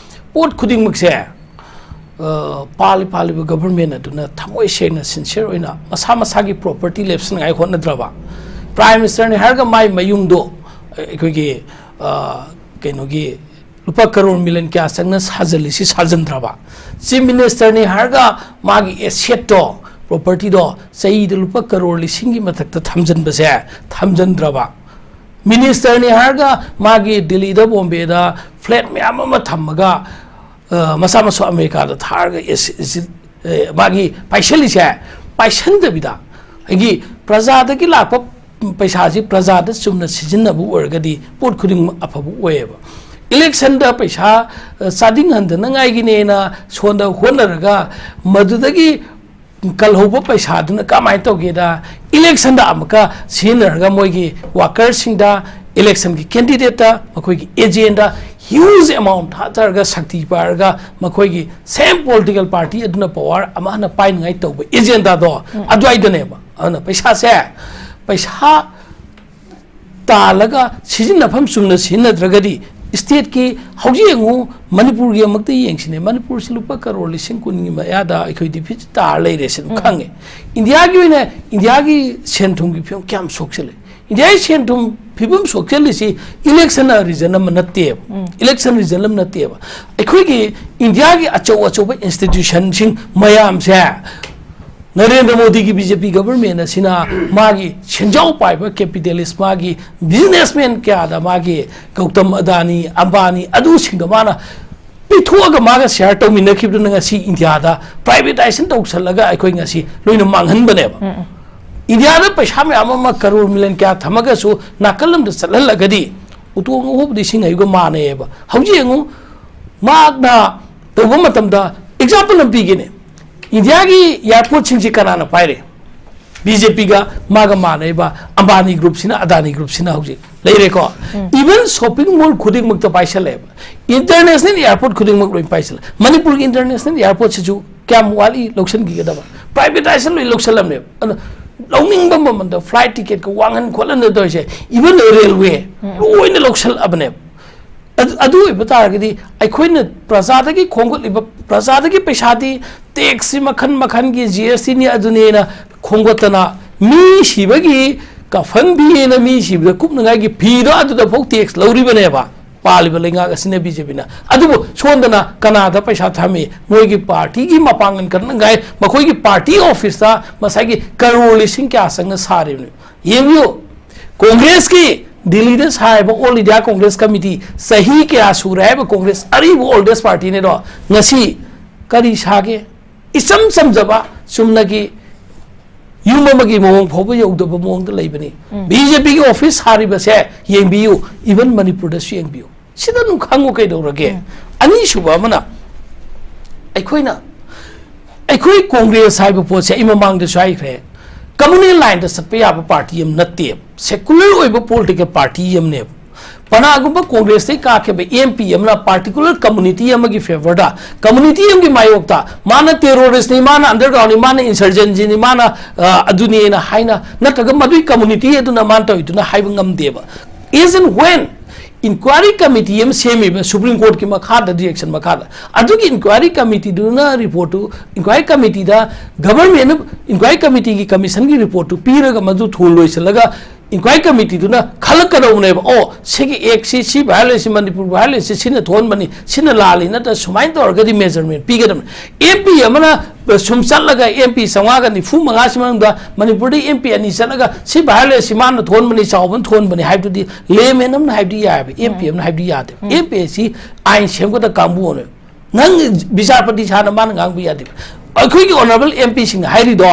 ꯄꯣꯠ ꯈꯨꯗꯤꯡꯃꯛꯁꯦ, ꯑ, ꯄꯥꯜꯂꯤ-, ꯄꯥꯜꯂꯤꯕ ꯒꯚꯔꯟꯃꯦꯟ ꯑꯗꯨꯅ ꯊꯃꯣꯏ ꯁꯦꯡꯅ, ꯁꯤꯟꯁꯤꯌꯔ ꯑꯣꯏꯅ ꯃꯁꯥ ꯃꯁꯥꯒꯤ ꯄ꯭ꯔꯣꯄꯔꯇꯤ ꯂꯦꯞꯁꯤꯟꯅꯉꯥꯏ ꯍꯣꯠꯅꯗ꯭ꯔꯕ, ꯄ꯭ꯔꯥꯏꯝ ꯃꯤꯅꯤꯁꯇꯔꯅꯤ ꯍꯥꯏꯔꯒ ꯃꯥꯏ ꯃꯌꯨꯝꯗꯣ, ꯑ, ꯑꯩꯈꯣꯏꯒꯤ, ꯑ, ꯀꯩꯅꯣꯒꯤ ꯂꯨꯄꯥ ꯀꯔꯣꯔ ꯃꯤꯂꯤꯌꯟ ꯀꯌꯥ ꯆꯪꯅ ꯁꯥꯖꯜꯂꯤꯁꯤ ꯁꯥꯖꯟꯗ꯭ꯔꯕ? ꯆꯤꯐ ꯃꯤꯅꯤꯁꯇꯔꯅꯤ ꯍꯥꯏꯔꯒ ꯃꯥꯒꯤ ꯑꯦꯁꯦꯠꯇꯣ, ꯄ꯭ꯔꯣꯄꯔꯇꯤꯗꯣ ꯆꯍꯤꯗ ꯂꯨꯄꯥ ꯀꯔꯣꯔ ꯂꯤꯁꯤꯡꯒꯤ ꯃꯊꯛꯇ ꯊꯝꯖꯟꯕꯁꯦ ꯊꯝꯖꯟꯗ꯭ꯔꯕ? ꯃꯤꯅꯤꯁꯇꯔꯅꯤ ꯍꯥꯏꯔꯒ ꯃꯥꯒꯤ ꯗꯤꯜꯂꯤꯗ, ꯕꯣꯝꯕꯦꯗ ꯐ꯭ꯂꯦꯠ ꯃꯌꯥꯝ ꯑꯃ ꯊꯝꯃꯒ, ꯑ, ꯃꯆꯥ ꯃꯁꯨ ꯑꯃꯦꯔꯤꯀꯥꯗ ꯊꯥꯔꯒ ꯑꯦꯁ-, ꯑꯦꯁ-, ꯑꯦ, ꯃꯥꯒꯤ ꯄꯥꯏꯁꯜꯂꯤꯁꯦ ꯄꯥꯏꯁꯟꯗꯕꯤꯗ, ꯑꯩꯒꯤ ꯄ꯭ꯔꯖꯥꯗꯒꯤ ꯂꯥꯛꯄ ꯄꯩꯁꯥꯁꯤ ꯄ꯭ꯔꯖꯥꯗ ꯆꯨꯝꯅ ꯁꯤꯖꯤꯟꯅꯕ ꯑꯣꯏꯔꯒꯗꯤ ꯄꯣꯠ ꯈꯨꯗꯤꯡꯃꯛ ꯑꯐꯕ ꯑꯣꯏꯌꯦꯕ꯫ ꯏꯂꯦꯛꯁꯟꯗ ꯄꯩꯁꯥ, ꯑ, ꯆꯥꯗꯤꯡ ꯍꯟꯗꯅꯉꯥꯏꯒꯤꯅꯦꯅ ꯁꯣꯟꯗ ꯍꯣꯠꯅꯔꯒ, ꯃꯗꯨꯗꯒꯤ ꯀꯜꯍꯧꯕ ꯄꯩꯁꯥꯗꯨꯅ ꯀꯃꯥꯏꯅ ꯇꯧꯒꯦꯗ, ꯏꯂꯦꯛꯁꯟꯗ ꯑꯃꯨꯛꯀ ꯁꯤꯖꯤꯟꯅꯔꯒ ꯃꯣꯏꯒꯤ ꯋꯥꯀꯔꯁꯤꯡꯗ, ꯏꯂꯦꯛꯁꯟꯒꯤ ꯀꯦꯟꯗꯤꯗꯦꯠꯇ, ꯃꯈꯣꯏꯒꯤ ꯑꯦꯖꯦꯟꯗ huge amount ꯊꯥꯗꯔꯒ, ꯁꯛꯇꯤ ꯄꯥꯏꯔꯒ, ꯃꯈꯣꯏꯒꯤ same political party ꯑꯗꯨꯅ ꯄꯋꯥꯔ ꯑꯃ ꯍꯟꯅ ꯄꯥꯏꯅꯉꯥꯏ ꯇꯧꯕ ꯑꯦꯖꯦꯟꯗꯥꯗꯣ ꯑꯗꯨꯋꯥꯏꯗꯅꯦꯕ꯫ ꯑꯗꯨꯅ ꯄꯩꯁꯥꯁꯦ, ꯄꯩꯁꯥ ꯇꯥꯜꯂꯒ ꯁꯤꯖꯤꯟꯅꯐꯝ ꯆꯨꯝꯅ ꯁꯤꯖꯤꯟꯅꯗ꯭ꯔꯒꯗꯤ, ꯁ꯭ꯇꯦꯠꯀꯤ, ꯍꯧꯖꯤꯛ ꯌꯦꯡꯉꯨ, ꯃꯅꯤꯄꯨꯔꯒꯤ ꯑꯃꯨꯛꯇ ꯌꯦꯡꯁꯤꯅꯦ꯫ ꯃꯅꯤꯄꯨꯔꯁꯤ ꯂꯨꯄꯥ ꯀꯔꯣꯔ ꯂꯤꯁꯤꯡ ꯀꯨꯟꯒꯤ ꯃꯌꯥꯗ ꯑꯩꯈꯣꯏ ꯗꯤꯐꯤꯁꯤꯠ ꯇꯥꯔ ꯂꯩꯔꯦ, ꯁꯤ ꯑꯗꯨꯝ ꯎꯝ꯫ ꯈꯪꯉꯦ꯫ ꯏꯟꯗꯤꯌꯥꯒꯤ ꯑꯣꯏꯅ, ꯏꯟꯗꯤꯌꯥꯒꯤ ꯁꯦꯟ ꯊꯨꯝꯒꯤ ꯐꯤꯕꯝ ꯀꯌꯥꯝ ꯁꯣꯛꯆꯜꯂꯦ? ꯏꯟꯗꯤꯌꯥꯒꯤ ꯁꯦꯟ ꯊꯨꯝ ꯐꯤꯕꯝ ꯁꯣꯛꯆꯜꯂꯤꯁꯤ ꯏꯂꯦꯛꯁꯟꯅ ꯔꯤꯖꯟ ꯑꯃ ꯅꯠꯇꯦꯕ꯫ ꯎꯝ꯫ ꯏꯂꯦꯛꯁꯟ ꯔꯤꯖꯟ ꯑꯃ ꯅꯠꯇꯦꯕ꯫ ꯑꯩꯈꯣꯏꯒꯤ ꯏꯟꯗꯤꯌꯥꯒꯤ ꯑꯆꯧ ꯑꯆꯧꯕ ꯏꯟꯁꯇꯤꯇ꯭ꯌꯨꯁꯟꯁꯤꯡ ꯃꯌꯥꯝꯁꯦ, ꯅꯔꯦꯟꯗ꯭ꯔ ꯃꯣꯗꯤꯒꯤ ꯕꯤ ꯖꯦ ꯄꯤ ꯒꯚꯔꯟꯃꯦꯟ ꯑꯁꯤꯅ ꯃꯥꯒꯤ ꯁꯦꯟꯖꯥꯎ ꯄꯥꯏꯕ ꯀꯦꯄꯤꯇꯦꯂꯤꯁ, ꯃꯥꯒꯤ ꯕꯤꯖꯤꯅꯦꯁꯃꯦꯟ ꯀꯌꯥꯗ, ꯃꯥꯒꯤ ꯒꯧꯇꯝ ꯑꯗꯥꯅꯤ, ꯑꯝꯕꯥꯅꯤ, ꯑꯗꯨꯁꯤꯡꯗꯣ ꯃꯥꯅ ꯄꯤꯊꯣꯛꯑꯒ ꯃꯥꯒ ꯁꯤꯌꯥꯔ ꯇꯧꯃꯤꯟꯅꯈꯤꯕꯗꯨꯅ ꯉꯁꯤ ꯏꯟꯗꯤꯌꯥꯗ ꯄ꯭ꯔꯥꯏꯚꯦꯇꯥꯏꯖꯦꯁꯟ ꯇꯧꯁꯜꯂꯒ ꯑꯩꯈꯣꯏ ꯉꯁꯤ ꯂꯣꯏꯅ ꯃꯥꯡꯍꯟꯕꯅꯦꯕ꯫ ꯎꯝ, ꯎꯝ꯫ ꯏꯟꯗꯤꯌꯥꯗ ꯄꯩꯁꯥ ꯃꯌꯥꯝ ꯑꯃ, ꯀꯔꯣꯔ ꯃꯤꯂꯤꯌꯟ ꯀꯌꯥ ꯊꯝꯃꯒꯁꯨ, ꯅꯥꯀꯜ ꯑꯃꯗ ꯆꯠꯍꯜꯂꯒꯗꯤ, ꯎꯇꯣꯡ ꯑꯍꯣꯕꯗꯤ ꯏꯁꯤꯡ ꯍꯩꯕꯒ ꯃꯥꯟꯅꯩꯌꯦꯕ꯫ ꯍꯧꯖꯤꯛ ꯌꯦꯡꯉꯨ, ꯃꯍꯥꯛꯅ ꯇꯧꯕ ꯃꯇꯝꯗ ꯑꯦꯛꯖꯥꯝꯄꯜ ꯑꯃ ꯄꯤꯒꯦꯅꯦ꯫ ꯏꯟꯗꯤꯌꯥꯒꯤ ꯑꯦꯌꯥꯔꯄꯣꯔꯠꯁꯤꯡꯁꯤ ꯀꯅꯥꯅ ꯄꯥꯏꯔꯤ? ꯕꯤ ꯖꯦ ꯄꯤꯒ ꯃꯥꯒ ꯃꯥꯟꯅꯩꯕ ꯑꯝꯕꯥꯅꯤ ꯒ꯭ꯔꯨꯞꯁꯤꯅ, ꯑꯗꯥꯅꯤ ꯒ꯭ꯔꯨꯞꯁꯤꯅ ꯍꯧꯖꯤꯛ ꯂꯩꯔꯦꯀꯣ꯫ ꯎꯝ꯫ Even shopping mall ꯈꯨꯗꯤꯡꯃꯛꯇ ꯄꯥꯏꯁꯜꯂꯦꯕ꯫ ꯏꯟꯇꯔꯅꯦꯁꯅꯦꯜ ꯑꯦꯌꯥꯔꯄꯣꯔꯠ ꯈꯨꯗꯤꯡꯃꯛ ꯂꯣꯏ ꯄꯥꯏꯁꯜꯂꯦ꯫ ꯃꯅꯤꯄꯨꯔꯒꯤ ꯏꯟꯇꯔꯅꯦꯁꯅꯦꯜ ꯑꯦꯌꯥꯔꯄꯣꯔꯠꯁꯤꯁꯨ ꯀꯌꯥꯝ ꯋꯥꯠꯂꯤ ꯂꯧꯁꯤꯟꯈꯤꯒꯗꯕ? ꯄ꯭ꯔꯥꯏꯚꯦꯇꯥꯏꯖꯦꯁꯟ ꯂꯣꯏ ꯂꯧꯁꯜꯂꯝꯃꯦꯕ꯫ ꯑꯗꯨꯅ ꯂꯧꯅꯤꯡꯕ ꯃꯃꯜꯗ ꯐ꯭ꯂꯥꯏꯠ ꯇꯤꯀꯦꯠꯀ ꯋꯥꯡꯍꯟ ꯈꯣꯠꯍꯟꯗ ꯇꯧꯔꯤꯁꯦ, even ꯔꯦꯜꯋꯦ ꯎꯝ꯫ ꯂꯣꯏꯅ ꯂꯧꯁꯜꯂꯛꯑꯕꯅꯦꯕ꯫ ꯑꯗꯨ, ꯑꯗꯨ ꯑꯣꯏꯕ ꯇꯥꯔꯒꯗꯤ ꯑꯩꯈꯣꯏꯅ ꯄ꯭ꯔꯖꯥꯗꯒꯤ ꯈꯣꯝꯒꯠꯂꯤꯕ, ꯄ꯭ꯔꯖꯥꯗꯒꯤ ꯄꯩꯁꯥꯗꯤ ꯇꯦꯛꯁꯁꯤ ꯃꯈꯟ ꯃꯈꯟꯒꯤ, ꯖꯤ ꯑꯦꯁ ꯇꯤꯅꯤ ꯑꯗꯨꯅꯦꯅ ꯈꯣꯝꯒꯠꯇꯅ, ꯃꯤ ꯁꯤꯕꯒꯤ ꯀꯐꯟ ꯐꯤꯅ ꯃꯤ ꯁꯤꯕꯗ ꯀꯨꯞꯅꯉꯥꯏꯒꯤ ꯐꯤꯗꯣ ꯑꯗꯨꯗ ꯐꯥꯎ ꯇꯦꯛꯁ ꯂꯧꯔꯤꯕꯅꯦꯕ꯫ ꯄꯥꯜꯂꯤꯕ ꯂꯩꯉꯥꯛ ꯑꯁꯤꯅ ꯕꯤ ꯖꯦ ꯄꯤꯅ꯫ ꯑꯗꯨꯕꯨ ꯁꯣꯝꯗꯅ ꯀꯅꯥꯗ ꯄꯩꯁꯥ ꯊꯝꯃꯤ? ꯃꯣꯏꯒꯤ ꯄꯥꯔꯇꯤꯒꯤ ꯃꯄꯥꯡꯒꯜ ꯀꯟꯅꯉꯥꯏ ꯃꯈꯣꯏꯒꯤ ꯄꯥꯔꯇꯤ ꯑꯣꯐꯤꯁꯇ ꯉꯁꯥꯏꯒꯤ ꯀꯔꯣꯔ ꯂꯤꯁꯤꯡ ꯀꯌꯥ ꯆꯪꯅ ꯁꯥꯔꯤꯕꯅꯤ? ꯌꯦꯡꯕꯤꯌꯨ, ꯀꯣꯡꯒ꯭ꯔꯦꯁꯀꯤ ꯗꯤꯜꯂꯤꯗ ꯁꯥꯔꯤꯕ ꯑꯣꯜ ꯏꯟꯗꯤꯌꯥ ꯀꯣꯡꯒ꯭ꯔꯦꯁ ꯀꯃꯤꯇꯤ, ꯆꯍꯤ ꯀꯌꯥ ꯁꯨꯔꯦ ꯍꯥꯏꯕ ꯀꯣꯡꯒ꯭ꯔꯦꯁ ꯑꯔꯤꯕ ꯑꯣꯜꯗꯦꯁ ꯄꯥꯔꯇꯤꯅꯤꯗꯣ, ꯉꯁꯤ ꯀꯔꯤ ꯁꯥꯒꯦ? ꯏꯆꯝ ꯆꯝꯖꯕ ꯆꯨꯝꯅꯒꯤ ꯌꯨꯝ ꯑꯃꯒꯤ ꯃꯑꯣꯡ ꯐꯥꯎꯕ ꯌꯧꯗꯕ ꯃꯑꯣꯡꯗ ꯂꯩꯕꯅꯤ꯫ ꯕꯤ ꯖꯦ ꯄꯤꯒꯤ ꯑꯣꯐꯤꯁ ꯁꯥꯔꯤꯕꯁꯦ ꯌꯦꯡꯕꯤꯌꯨ, ꯏꯚꯟ ꯃꯅꯤꯄꯨꯔꯗꯁꯨ ꯌꯦꯡꯕꯤꯌꯨ꯫ ꯁꯤꯗ ꯑꯗꯨꯝ ꯈꯪꯉꯨ ꯀꯩꯗꯧꯔꯒꯦ? ꯑꯅꯤꯁꯨꯕ ꯑꯃꯅ, ꯑꯩꯈꯣꯏꯅ, ꯑꯩꯈꯣꯏ ꯀꯣꯡꯒ꯭ꯔꯦꯁ ꯍꯥꯏꯕ ꯄꯣꯠꯁꯦ ꯑꯩ ꯃꯃꯥꯡꯗꯁꯨ ꯍꯥꯏꯈ꯭ꯔꯦ, ꯀꯝꯃꯨꯅꯦꯜ ꯂꯥꯏꯟꯗ ꯆꯠꯄ ꯌꯥꯕ ꯄꯥꯔꯇꯤ ꯑꯃ ꯅꯠꯇꯦꯕ, ꯁꯦꯀꯨꯂꯔ ꯑꯣꯏꯕ ꯄꯣꯂꯤꯇꯤꯀꯦꯜ ꯄꯥꯔꯇꯤ ꯑꯃꯅꯦꯕ꯫ ꯀꯅꯥꯒꯨꯝꯕ ꯀꯣꯡꯒ꯭ꯔꯦꯁꯇꯩ ꯀꯥꯈꯤꯕ ꯑꯦꯝ ꯄꯤ ꯑꯃꯅ ꯄꯥꯔꯇꯤꯀꯨꯂꯔ ꯀꯝꯃꯨꯅꯤꯇꯤ ꯑꯃꯒꯤ ꯐꯦꯚꯔꯗ, ꯀꯝꯃꯨꯅꯤꯇꯤ ꯑꯃꯒꯤ ꯃꯥꯌꯣꯛꯇ ꯃꯥꯅ ꯇꯦꯔꯣꯔꯤꯁꯅꯤ, ꯃꯥꯅ ꯑꯟꯗꯔꯒ꯭ꯔꯥꯎꯟꯅꯤ, ꯃꯥꯅ ꯏꯟꯁꯔꯖꯦꯟꯁꯤꯅꯤ, ꯃꯥꯅ, ꯑ, ꯑꯗꯨꯅꯦꯅ ꯍꯥꯏꯅ, ꯅꯠꯇ꯭ꯔꯒ ꯃꯗꯨꯒꯤ ꯀꯝꯃꯨꯅꯤꯇꯤ ꯑꯗꯨꯅ ꯃꯥꯅ ꯇꯧꯔꯤꯗꯨꯅ ꯍꯥꯏꯕ ꯉꯝꯗꯦꯕ꯫ As and when enquiry committee ꯑꯃ ꯁꯦꯝꯃꯤꯕ ꯁꯨꯄ꯭ꯔꯤꯝ ꯀꯣꯔꯠꯀꯤ ꯃꯈꯥꯗ, ꯗꯤꯔꯦꯛꯁꯟ ꯃꯈꯥꯗ, ꯑꯗꯨꯒꯤ ꯏꯟꯀ꯭ꯋꯥꯏꯔꯤ ꯀꯃꯤꯇꯤꯗꯨꯅ ꯔꯤꯄꯣꯔꯠꯇꯨ, ꯏꯟꯀ꯭ꯋꯥꯏꯔꯤ ꯀꯃꯤꯇꯤꯗ ꯒꯚꯔꯟꯃꯦꯟꯅ ꯏꯟꯀ꯭ꯋꯥꯏꯔꯤ ꯀꯃꯤꯇꯤꯒꯤ ꯀꯃꯤꯁꯟꯒꯤ ꯔꯤꯄꯣꯔꯠꯇꯨ ꯄꯤꯔꯒ ꯃꯗꯨ ꯊꯨꯅ ꯂꯣꯏꯁꯤꯜꯂꯒ ꯏꯟꯀ꯭ꯋꯥꯏꯔꯤ ꯀꯃꯤꯇꯤꯗꯨꯅ ꯈꯜꯂꯛꯀꯗꯧꯕꯅꯦꯕ, "ꯑꯣ, ꯁꯤꯒꯤ ꯑꯦꯛꯁꯤ, ꯁꯤ ꯚꯥꯏꯑꯣꯂꯦꯟꯁꯁꯤ, ꯃꯅꯤꯄꯨꯔ ꯚꯥꯏꯑꯣꯂꯦꯟꯁꯁꯤ ꯁꯤꯅ ꯊꯣꯛꯍꯟꯕꯅꯤ, ꯁꯤꯅ ꯂꯥꯜꯂꯤ, ꯅꯠꯇ꯭ꯔꯒ ꯁꯨꯃꯥꯏꯅ ꯇꯧꯔꯒꯗꯤ ꯃꯦꯖꯔꯃꯦꯟ ꯄꯤꯒꯗꯕꯅꯤ"꯫ ꯑꯦꯝ ꯄꯤ ꯑꯃꯅ ꯁꯨꯝ ꯆꯠꯂꯒ ꯑꯦꯝ ꯄꯤ ꯆꯥꯝꯃꯉꯥꯒ ꯅꯤꯐꯨ ꯃꯉꯥꯁꯤ ꯃꯅꯨꯡꯗ ꯃꯅꯤꯄꯨꯔꯗ ꯑꯦꯝ ꯄꯤ ꯑꯅꯤ ꯆꯠꯂꯒ ꯁꯤ ꯚꯥꯏꯑꯣꯂꯦꯟꯁꯁꯤ ꯃꯥꯅ ꯊꯣꯛꯍꯟꯕꯅꯤ, ꯆꯥꯎꯕꯅ ꯊꯣꯛꯍꯟꯕꯅꯤ ꯍꯥꯏꯕꯗꯨꯗꯤ ꯂꯦꯃꯦꯟ ꯑꯃꯅ ꯍꯥꯏꯕꯗꯤ ꯌꯥꯏꯑꯕ, ꯑꯦꯝ ꯄꯤ ꯑꯃꯅ ꯍꯥꯏꯕꯗꯤ ꯌꯥꯗꯦꯕ꯫ ꯑꯦꯝ ꯄꯤ ꯑꯁꯤ ꯑꯥꯏꯟ ꯁꯦꯝꯒꯗꯕ ꯀꯥꯡꯕꯨ ꯑꯣꯏꯔꯦ꯫ ꯅꯪ ꯕꯤꯆꯥꯔꯄꯇꯤ ꯁꯥꯅ ꯃꯥꯅ ꯉꯥꯡꯕ ꯌꯥꯗꯦꯕ꯫ ꯑꯩꯈꯣꯏꯒꯤ ꯑꯣꯅꯔꯦꯕꯜ ꯑꯦꯝ ꯄꯤꯁꯤꯡꯅ ꯍꯥꯏꯔꯤꯗꯣ,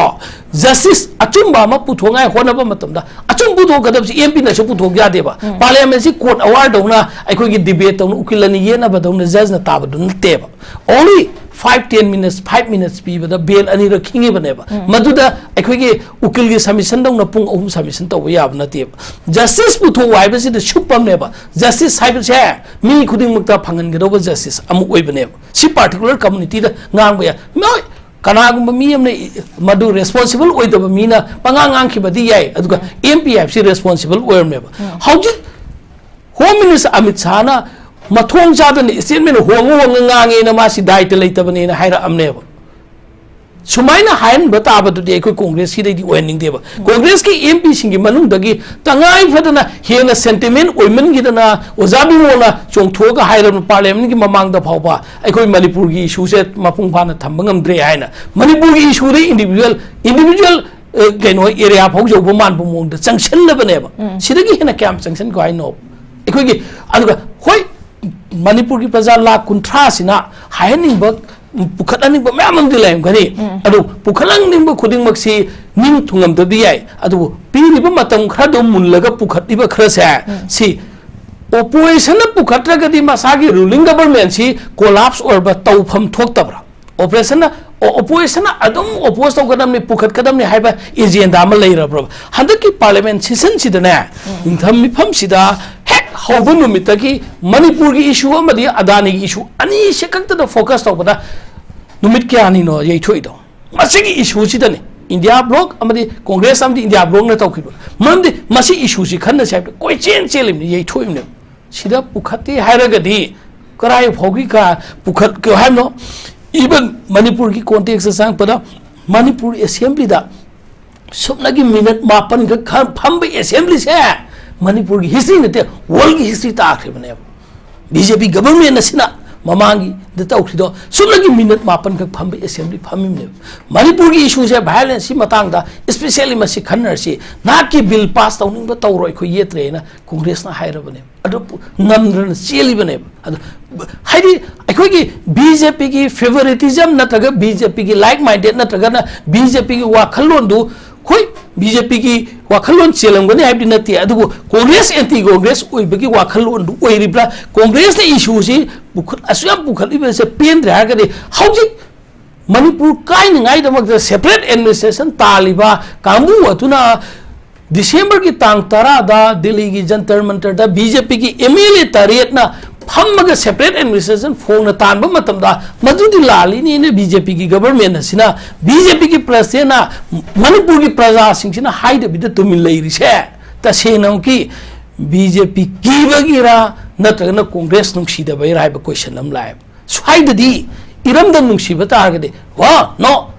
ꯖꯁꯇꯤꯁ ꯑꯆꯨꯝꯕ ꯑꯃ ꯄꯨꯊꯣꯛꯉꯥꯏ ꯍꯣꯠꯅꯕ ꯃꯇꯝꯗ, ꯑꯆꯨꯝ ꯄꯨꯊꯣꯛꯀꯗꯕꯁꯤ ꯑꯦꯝ ꯄꯤꯅꯁꯨ ꯄꯨꯊꯣꯛ ꯌꯥꯗꯦꯕ꯫ ꯄꯥꯔꯂꯤꯌꯥꯃꯦꯟꯁꯤ ꯀꯣꯔꯠ ꯑꯋꯥꯔꯗꯧꯅ ꯑꯩꯈꯣꯏꯒꯤ ꯗꯤꯕꯦꯠ ꯇꯧꯅ ꯎꯀꯤꯜ ꯑꯅꯤ ꯌꯦꯠꯅꯕꯗꯧꯅ ꯖꯖꯅ ꯇꯥꯕꯗꯨ ꯅꯠꯇꯦꯕ꯫ Only five ten minutes, five minutes ꯄꯤꯕꯗ ꯕꯦꯜ ꯑꯅꯤꯔꯛ ꯈꯤꯡꯉꯤꯕꯅꯦꯕ꯫ ꯃꯗꯨꯗ ꯑꯩꯈꯣꯏꯒꯤ ꯎꯀꯤꯜꯒꯤ ꯁꯕꯃꯤꯁꯟꯗꯧꯅ ꯄꯨꯡ ꯑꯍꯨꯝ ꯁꯕꯃꯤꯁꯟ ꯇꯧꯕ ꯌꯥꯕ ꯅꯠꯇꯦꯕ꯫ ꯖꯁꯇꯤꯁ ꯄꯨꯊꯣꯛꯎ ꯍꯥꯏꯕꯁꯤꯗ ꯁꯨꯞꯄꯝꯅꯦꯕ꯫ ꯖꯁꯇꯤꯁ ꯍꯥꯏꯕꯁꯦ ꯃꯤ ꯈꯨꯗꯤꯡꯃꯛꯇ ꯐꯪꯍꯟꯒꯗꯧꯕ ꯖꯁꯇꯤꯁ ꯑꯃ ꯑꯣꯏꯕꯅꯦꯕ꯫ ꯁꯤ ꯄꯥꯔꯇꯤꯀꯨꯂꯔ ꯀꯝꯃꯨꯅꯤꯇꯤꯗ ꯉꯥꯡꯕ ꯌꯥꯏ꯫ ꯃꯣꯏ ꯀꯅꯥꯒꯨꯝꯕ ꯃꯤ ꯑꯃꯅ ꯏ-, ꯃꯗꯨ ꯔꯦꯁꯄꯣꯟꯁꯤꯕꯜ ꯑꯣꯏꯗꯕ ꯃꯤꯅ ꯄꯉꯥꯡ ꯉꯥꯡꯈꯤꯕꯗꯤ ꯌꯥꯏ, ꯑꯗꯨꯒ ꯑꯦꯝ ꯄꯤ ꯍꯥꯏꯕꯁꯤ ꯔꯦꯁꯄꯣꯟꯁꯤꯕꯜ ꯑꯣꯏꯔꯝꯃꯦꯕ꯫ ꯍꯧꯖꯤꯛ ꯍꯣꯝ ꯃꯤꯅꯤꯁꯇꯔ ꯑꯃꯤꯠ ꯁꯥꯍꯅ ꯃꯊꯣꯡ ꯆꯥꯗꯅ ꯏꯁꯇꯦꯠꯃꯦꯟ ꯍꯣꯡꯉ ꯍꯣꯡꯉ ꯉꯥꯡꯉꯦꯅ, ꯃꯥꯁꯤ ꯗꯥꯏꯇ ꯂꯩꯇꯕꯅꯦꯅ ꯍꯥꯏꯔꯛꯑꯝꯅꯦꯕ꯫ ꯁꯨꯃꯥꯏꯅ ꯍꯥꯏꯍꯟꯕ ꯇꯥꯕꯗꯨꯗꯤ ꯑꯩꯈꯣꯏ ꯀꯣꯡꯒ꯭ꯔꯦꯁꯀꯤꯗꯩꯗꯤ ꯑꯣꯏꯍꯟꯅꯤꯡꯗꯦꯕ꯫ ꯀꯣꯡꯒ꯭ꯔꯦꯁꯀꯤ ꯑꯦꯝ ꯄꯤꯁꯤꯡꯒꯤ ꯃꯅꯨꯡꯗꯒꯤ ꯇꯉꯥꯏ ꯐꯗꯅ ꯍꯦꯟꯅ ꯁꯦꯟꯇꯤꯃꯦꯟ ꯑꯣꯏꯃꯟꯈꯤꯗꯅ ꯑꯣꯖꯥ ꯕꯤꯃꯣꯜꯅ ꯆꯣꯡꯊꯣꯛꯑꯒ ꯍꯥꯏꯔꯕ ꯄꯥꯔꯂꯤꯌꯥꯃꯦꯟꯒꯤ ꯃꯃꯥꯡꯗ ꯐꯥꯎꯕ ꯑꯩꯈꯣꯏ ꯃꯅꯤꯄꯨꯔꯒꯤ ꯏꯁꯨꯁꯦ ꯃꯄꯨꯡ ꯐꯥꯅ ꯊꯝꯕ ꯉꯝꯗ꯭ꯔꯦ ꯍꯥꯏꯅ꯫ ꯃꯅꯤꯄꯨꯔꯒꯤ ꯏꯁꯨꯗ ꯏꯟꯗꯤꯚꯤꯖꯨꯋꯦꯜ ꯏꯟꯗꯤꯚꯤꯖꯨꯋꯦꯜ ꯀꯩꯅꯣ ꯑꯦꯔꯤꯌꯥ ꯐꯥꯎ ꯌꯧꯕ ꯃꯥꯟꯕ ꯃꯑꯣꯡꯗ ꯆꯪꯁꯤꯜꯂꯕꯅꯦꯕ꯫ ꯁꯤꯗꯒꯤ ꯍꯦꯟꯅ ꯀꯌꯥꯝ ꯆꯪꯁꯤꯟꯈꯣ ꯍꯥꯏꯅꯣ? ꯑꯩꯈꯣꯏꯒꯤ ꯑꯗꯨꯒ ꯍꯣꯏ, ꯃꯅꯤꯄꯨꯔꯒꯤ ꯄ꯭ꯔꯖꯥ ꯂꯥꯈ ꯀꯨꯟꯊ꯭ꯔꯥꯁꯤꯅ ꯍꯥꯏꯍꯟꯅꯤꯡꯕ, ꯄꯨꯈꯠꯍꯟꯅꯤꯡꯕ ꯃꯌꯥꯝ ꯑꯃꯗꯤ ꯂꯩꯔꯝꯒꯅꯤ꯫ ꯑꯗꯨ ꯄꯨꯈꯠꯍꯟꯅꯤꯡꯕ ꯈꯨꯗꯤꯡꯃꯛꯁꯤ ꯅꯤꯡ ꯊꯨꯡꯉꯝꯗꯕꯗꯤ ꯌꯥꯏ, ꯑꯗꯨꯕꯨ ꯄꯤꯔꯤꯕ ꯃꯇꯝ ꯈꯔꯗꯣ ꯃꯨꯜꯂꯒ ꯄꯨꯈꯠꯂꯤꯕ ꯈꯔꯁꯦ, ꯁꯤ ꯑꯣꯄꯣꯖꯤꯁꯟꯅ ꯄꯨꯈꯠꯇ꯭ꯔꯒꯗꯤ ꯃꯁꯥꯒꯤ ꯔꯨꯂꯤꯡ ꯒꯕꯔꯃꯦꯟꯁꯤ ꯀꯣꯂꯥꯞꯁ ꯑꯣꯏꯔꯕ ꯇꯧꯐꯝ ꯊꯣꯛꯇꯕ꯭ꯔꯥ? ꯑꯣꯄꯣꯖꯤꯁꯟꯅ ꯑꯣꯄꯣꯖꯤꯁꯟꯅ ꯑꯗꯨꯝ ꯑꯣꯄꯣꯖ ꯇꯧꯒꯗꯕꯅꯤ, ꯄꯨꯈꯠꯀꯗꯕꯅꯤ ꯍꯥꯏꯕ ꯑꯦꯖꯦꯟꯗꯥ ꯑꯃ ꯂꯩꯔꯕ꯭ꯔꯕ? ꯍꯟꯗꯛꯀꯤ ꯄꯥꯔꯂꯤꯌꯥꯃꯦꯟ ꯁꯦꯁꯟꯁꯤꯗꯅꯦ, ꯅꯤꯡꯊꯝ ꯃꯤꯐꯝꯁꯤꯗ ꯍꯦꯛ ꯍꯧꯕ ꯅꯨꯃꯤꯠꯇꯒꯤ ꯃꯅꯤꯄꯨꯔꯒꯤ ꯏꯁꯨ ꯑꯃꯗꯤ ꯑꯗꯥꯅꯤꯒꯤ ꯏꯁꯨ ꯑꯅꯤꯁꯦ ꯈꯛꯇꯗ ꯐꯣꯀꯁ ꯇꯧꯕꯗ ꯅꯨꯃꯤꯠ ꯀꯌꯥꯅꯤꯅꯣ ꯌꯩꯊꯣꯛꯏꯗꯣ? ꯃꯁꯤꯒꯤ ꯏꯁꯨꯁꯤꯗꯅꯤ ꯏꯟꯗꯤꯌꯥ ꯕ꯭ꯂꯣꯛ ꯑꯃꯗꯤ ꯀꯣꯡꯒ꯭ꯔꯦꯁ ꯑꯃꯗꯤ ꯏꯟꯗꯤꯌꯥ ꯕ꯭ꯂꯣꯛꯅ ꯇꯧꯈꯤꯕ꯫ ꯃꯔꯝꯗꯤ ꯃꯁꯤ ꯏꯁꯨꯁꯤ ꯈꯟꯅꯁꯦ ꯍꯥꯏꯕꯗ ꯀꯣꯏꯆꯦꯟ ꯆꯦꯜꯂꯤꯕꯅꯤ, ꯌꯩꯊꯣꯛꯏꯕꯅꯦꯕ꯫ ꯁꯤꯗ ꯄꯨꯈꯠꯇꯦ ꯍꯥꯏꯔꯒꯗꯤ ꯀꯔꯥꯏ ꯐꯥꯎꯒꯤ ꯀ-, ꯄꯨꯈꯠꯀꯦ ꯍꯥꯏꯕꯅꯣ? ꯏꯚꯟ ꯃꯅꯤꯄꯨꯔꯒꯤ ꯀꯣꯟꯇꯦꯛꯁꯇ ꯆꯪꯉꯛꯄꯗ ꯃꯅꯤꯄꯨꯔ ꯑꯦꯁꯦꯝꯕ꯭ꯂꯤꯗ ꯁꯨꯞꯅꯒꯤ ꯃꯤꯅꯠ ꯃꯥꯄꯟꯈꯛ ꯈ-, ꯐꯝꯕ ꯑꯦꯁꯦꯝꯕ꯭ꯂꯤꯁꯦ ꯃꯅꯤꯄꯨꯔꯒꯤ ꯍꯤꯁꯇ꯭ꯔꯤ ꯅꯠꯇꯦ, ꯋꯥꯔꯜꯒꯤ ꯍꯤꯁꯇ꯭ꯔꯤ ꯇꯥꯈ꯭ꯔꯤꯕꯅꯦꯕ꯫ ꯕꯤ ꯖꯦ ꯄꯤ ꯒꯕꯔꯃꯦꯟ ꯑꯁꯤꯅ ꯃꯃꯥꯡꯒꯤꯗ ꯇꯧꯈ꯭ꯔꯤꯗꯣ ꯁꯨꯞꯅꯒꯤ ꯃꯤꯅꯠ ꯃꯥꯄꯟꯈꯛ ꯐꯝꯕ ꯑꯦꯁꯦꯝꯕ꯭ꯂꯤ ꯐꯝꯃꯤꯕꯅꯦꯕ꯫ ꯃꯅꯤꯄꯨꯔꯒꯤ ꯏꯁꯨꯁꯦ, ꯚꯥꯏꯑꯣꯂꯦꯟꯁꯁꯤ ꯃꯇꯥꯡꯗ ꯏꯁꯄꯤꯁꯦꯜꯂꯤ ꯃꯁꯤ ꯈꯟꯅꯔꯁꯤ, ꯅꯍꯥꯛꯀꯤ ꯕꯤꯜ ꯄꯥꯁ ꯇꯧꯅꯤꯡꯕ ꯇꯧꯔꯣ, ꯑꯩꯈꯣꯏ ꯌꯦꯠꯇ꯭ꯔꯦꯅ ꯀꯣꯡꯒ꯭ꯔꯦꯁꯅ ꯍꯥꯏꯔꯕꯅꯦꯕ꯫ ꯑꯗꯨ ꯄꯨ-, ꯉꯝꯗꯅ ꯆꯦꯜꯂꯤꯕꯅꯦꯕ꯫ ꯑꯗꯨ ꯍꯥꯏꯗꯤ ꯑꯩꯈꯣꯏꯒꯤ ꯕꯤ ꯖꯦ ꯄꯤꯒꯤ ꯐꯦꯚꯔꯤꯇꯤꯖꯝ ꯅꯠꯇ꯭ꯔꯒ ꯕꯤ ꯖꯦ ꯄꯤꯒꯤ ꯂꯥꯏꯛ ꯃꯥꯏꯟꯗꯦꯠ ꯅꯠꯇ꯭ꯔꯒꯅ ꯕꯤ ꯖꯦ ꯄꯤꯒꯤ ꯋꯥꯈꯜꯂꯣꯟꯗꯨ, ꯍꯣꯏ, ꯕꯤ ꯖꯦ ꯄꯤꯒꯤ ꯋꯥꯈꯜꯂꯣꯟ ꯆꯦꯜꯂꯝꯒꯅꯤ ꯍꯥꯏꯕꯗꯤ ꯅꯠꯇꯦ, ꯑꯗꯨꯕꯨ ꯀꯣꯡꯒ꯭ꯔꯦꯁ ꯑꯦꯟꯇꯤ ꯀꯣꯡꯒ꯭ꯔꯦꯁ ꯑꯣꯏꯕꯒꯤ ꯋꯥꯈꯜꯂꯣꯟꯗꯨ ꯑꯣꯏꯔꯤꯕ꯭ꯔꯥ? ꯀꯣꯡꯒ꯭ꯔꯦꯁꯅ ꯏꯁꯨꯁꯤ ꯄꯨꯈꯠ-, ꯑꯁꯨꯛ ꯌꯥꯝ ꯄꯨꯈꯠꯂꯤꯕꯁꯦ ꯄꯦꯟꯗ꯭ꯔꯦ ꯍꯥꯏꯔꯒꯗꯤ ꯍꯧꯖꯤꯛ ꯃꯅꯤꯄꯨꯔ ꯀꯥꯏꯅꯉꯥꯏꯗꯃꯛꯇ ꯁꯦꯄꯔꯦꯠ ꯑꯦꯗꯃꯤꯅꯤꯁꯇ꯭ꯔꯦꯁꯟ ꯇꯥꯜꯂꯤꯕ ꯀꯥꯡꯕꯨ ꯑꯗꯨꯅ ꯗꯤꯁꯦꯝꯕꯔꯒꯤ ꯇꯥꯡ ꯇꯔꯥꯗ ꯗꯤꯜꯂꯤꯒꯤ ꯖꯟꯇꯔ ꯃꯟꯇꯔꯗ ꯕꯤ ꯖꯦ ꯄꯤꯒꯤ ꯑꯦꯝ ꯑꯦꯜ ꯑꯦ ꯇꯔꯦꯠꯅ ꯐꯝꯃꯒ ꯁꯦꯄꯔꯦꯠ ꯑꯦꯗꯃꯤꯅꯤꯁꯇ꯭ꯔꯦꯁꯟ ꯐꯣꯡꯅ ꯇꯥꯟꯕ ꯃꯇꯝꯗ ꯃꯗꯨꯗꯤ ꯂꯥꯜꯂꯤꯅꯤꯅ ꯕꯤ ꯖꯦ ꯄꯤꯒꯤ ꯒꯕꯔꯃꯦꯟ ꯑꯁꯤꯅ, ꯕꯤ ꯖꯦ ꯄꯤꯒꯤ ꯄ꯭ꯔꯁꯤꯗꯦꯟꯅ ꯃꯅꯤꯄꯨꯔꯒꯤ ꯄ꯭ꯔꯖꯥꯁꯤꯡꯁꯤꯅ ꯍꯥꯏꯗꯕꯤꯗ ꯇꯨꯃꯤꯟ ꯂꯩꯔꯤꯁꯦ ꯇꯁꯦꯡꯅꯃꯛꯀꯤ ꯕꯤ ꯖꯦ ꯄꯤ ꯀꯤꯕꯒꯤꯔꯥ ꯅꯠꯇ꯭ꯔꯒꯅ ꯀꯣꯡꯒ꯭ꯔꯦꯁ ꯅꯨꯡꯁꯤꯗꯕꯩꯔꯥ ꯍꯥꯏꯕ ꯀꯣꯏꯁꯟ ꯑꯃ ꯂꯥꯛꯑꯦꯕ꯫ ꯁ꯭ꯋꯥꯏꯗꯗꯤ ꯏꯔꯝꯗꯝ ꯅꯨꯡꯁꯤꯕ ꯇꯥꯔꯒꯗꯤ, ꯋꯥ, ꯅꯣ,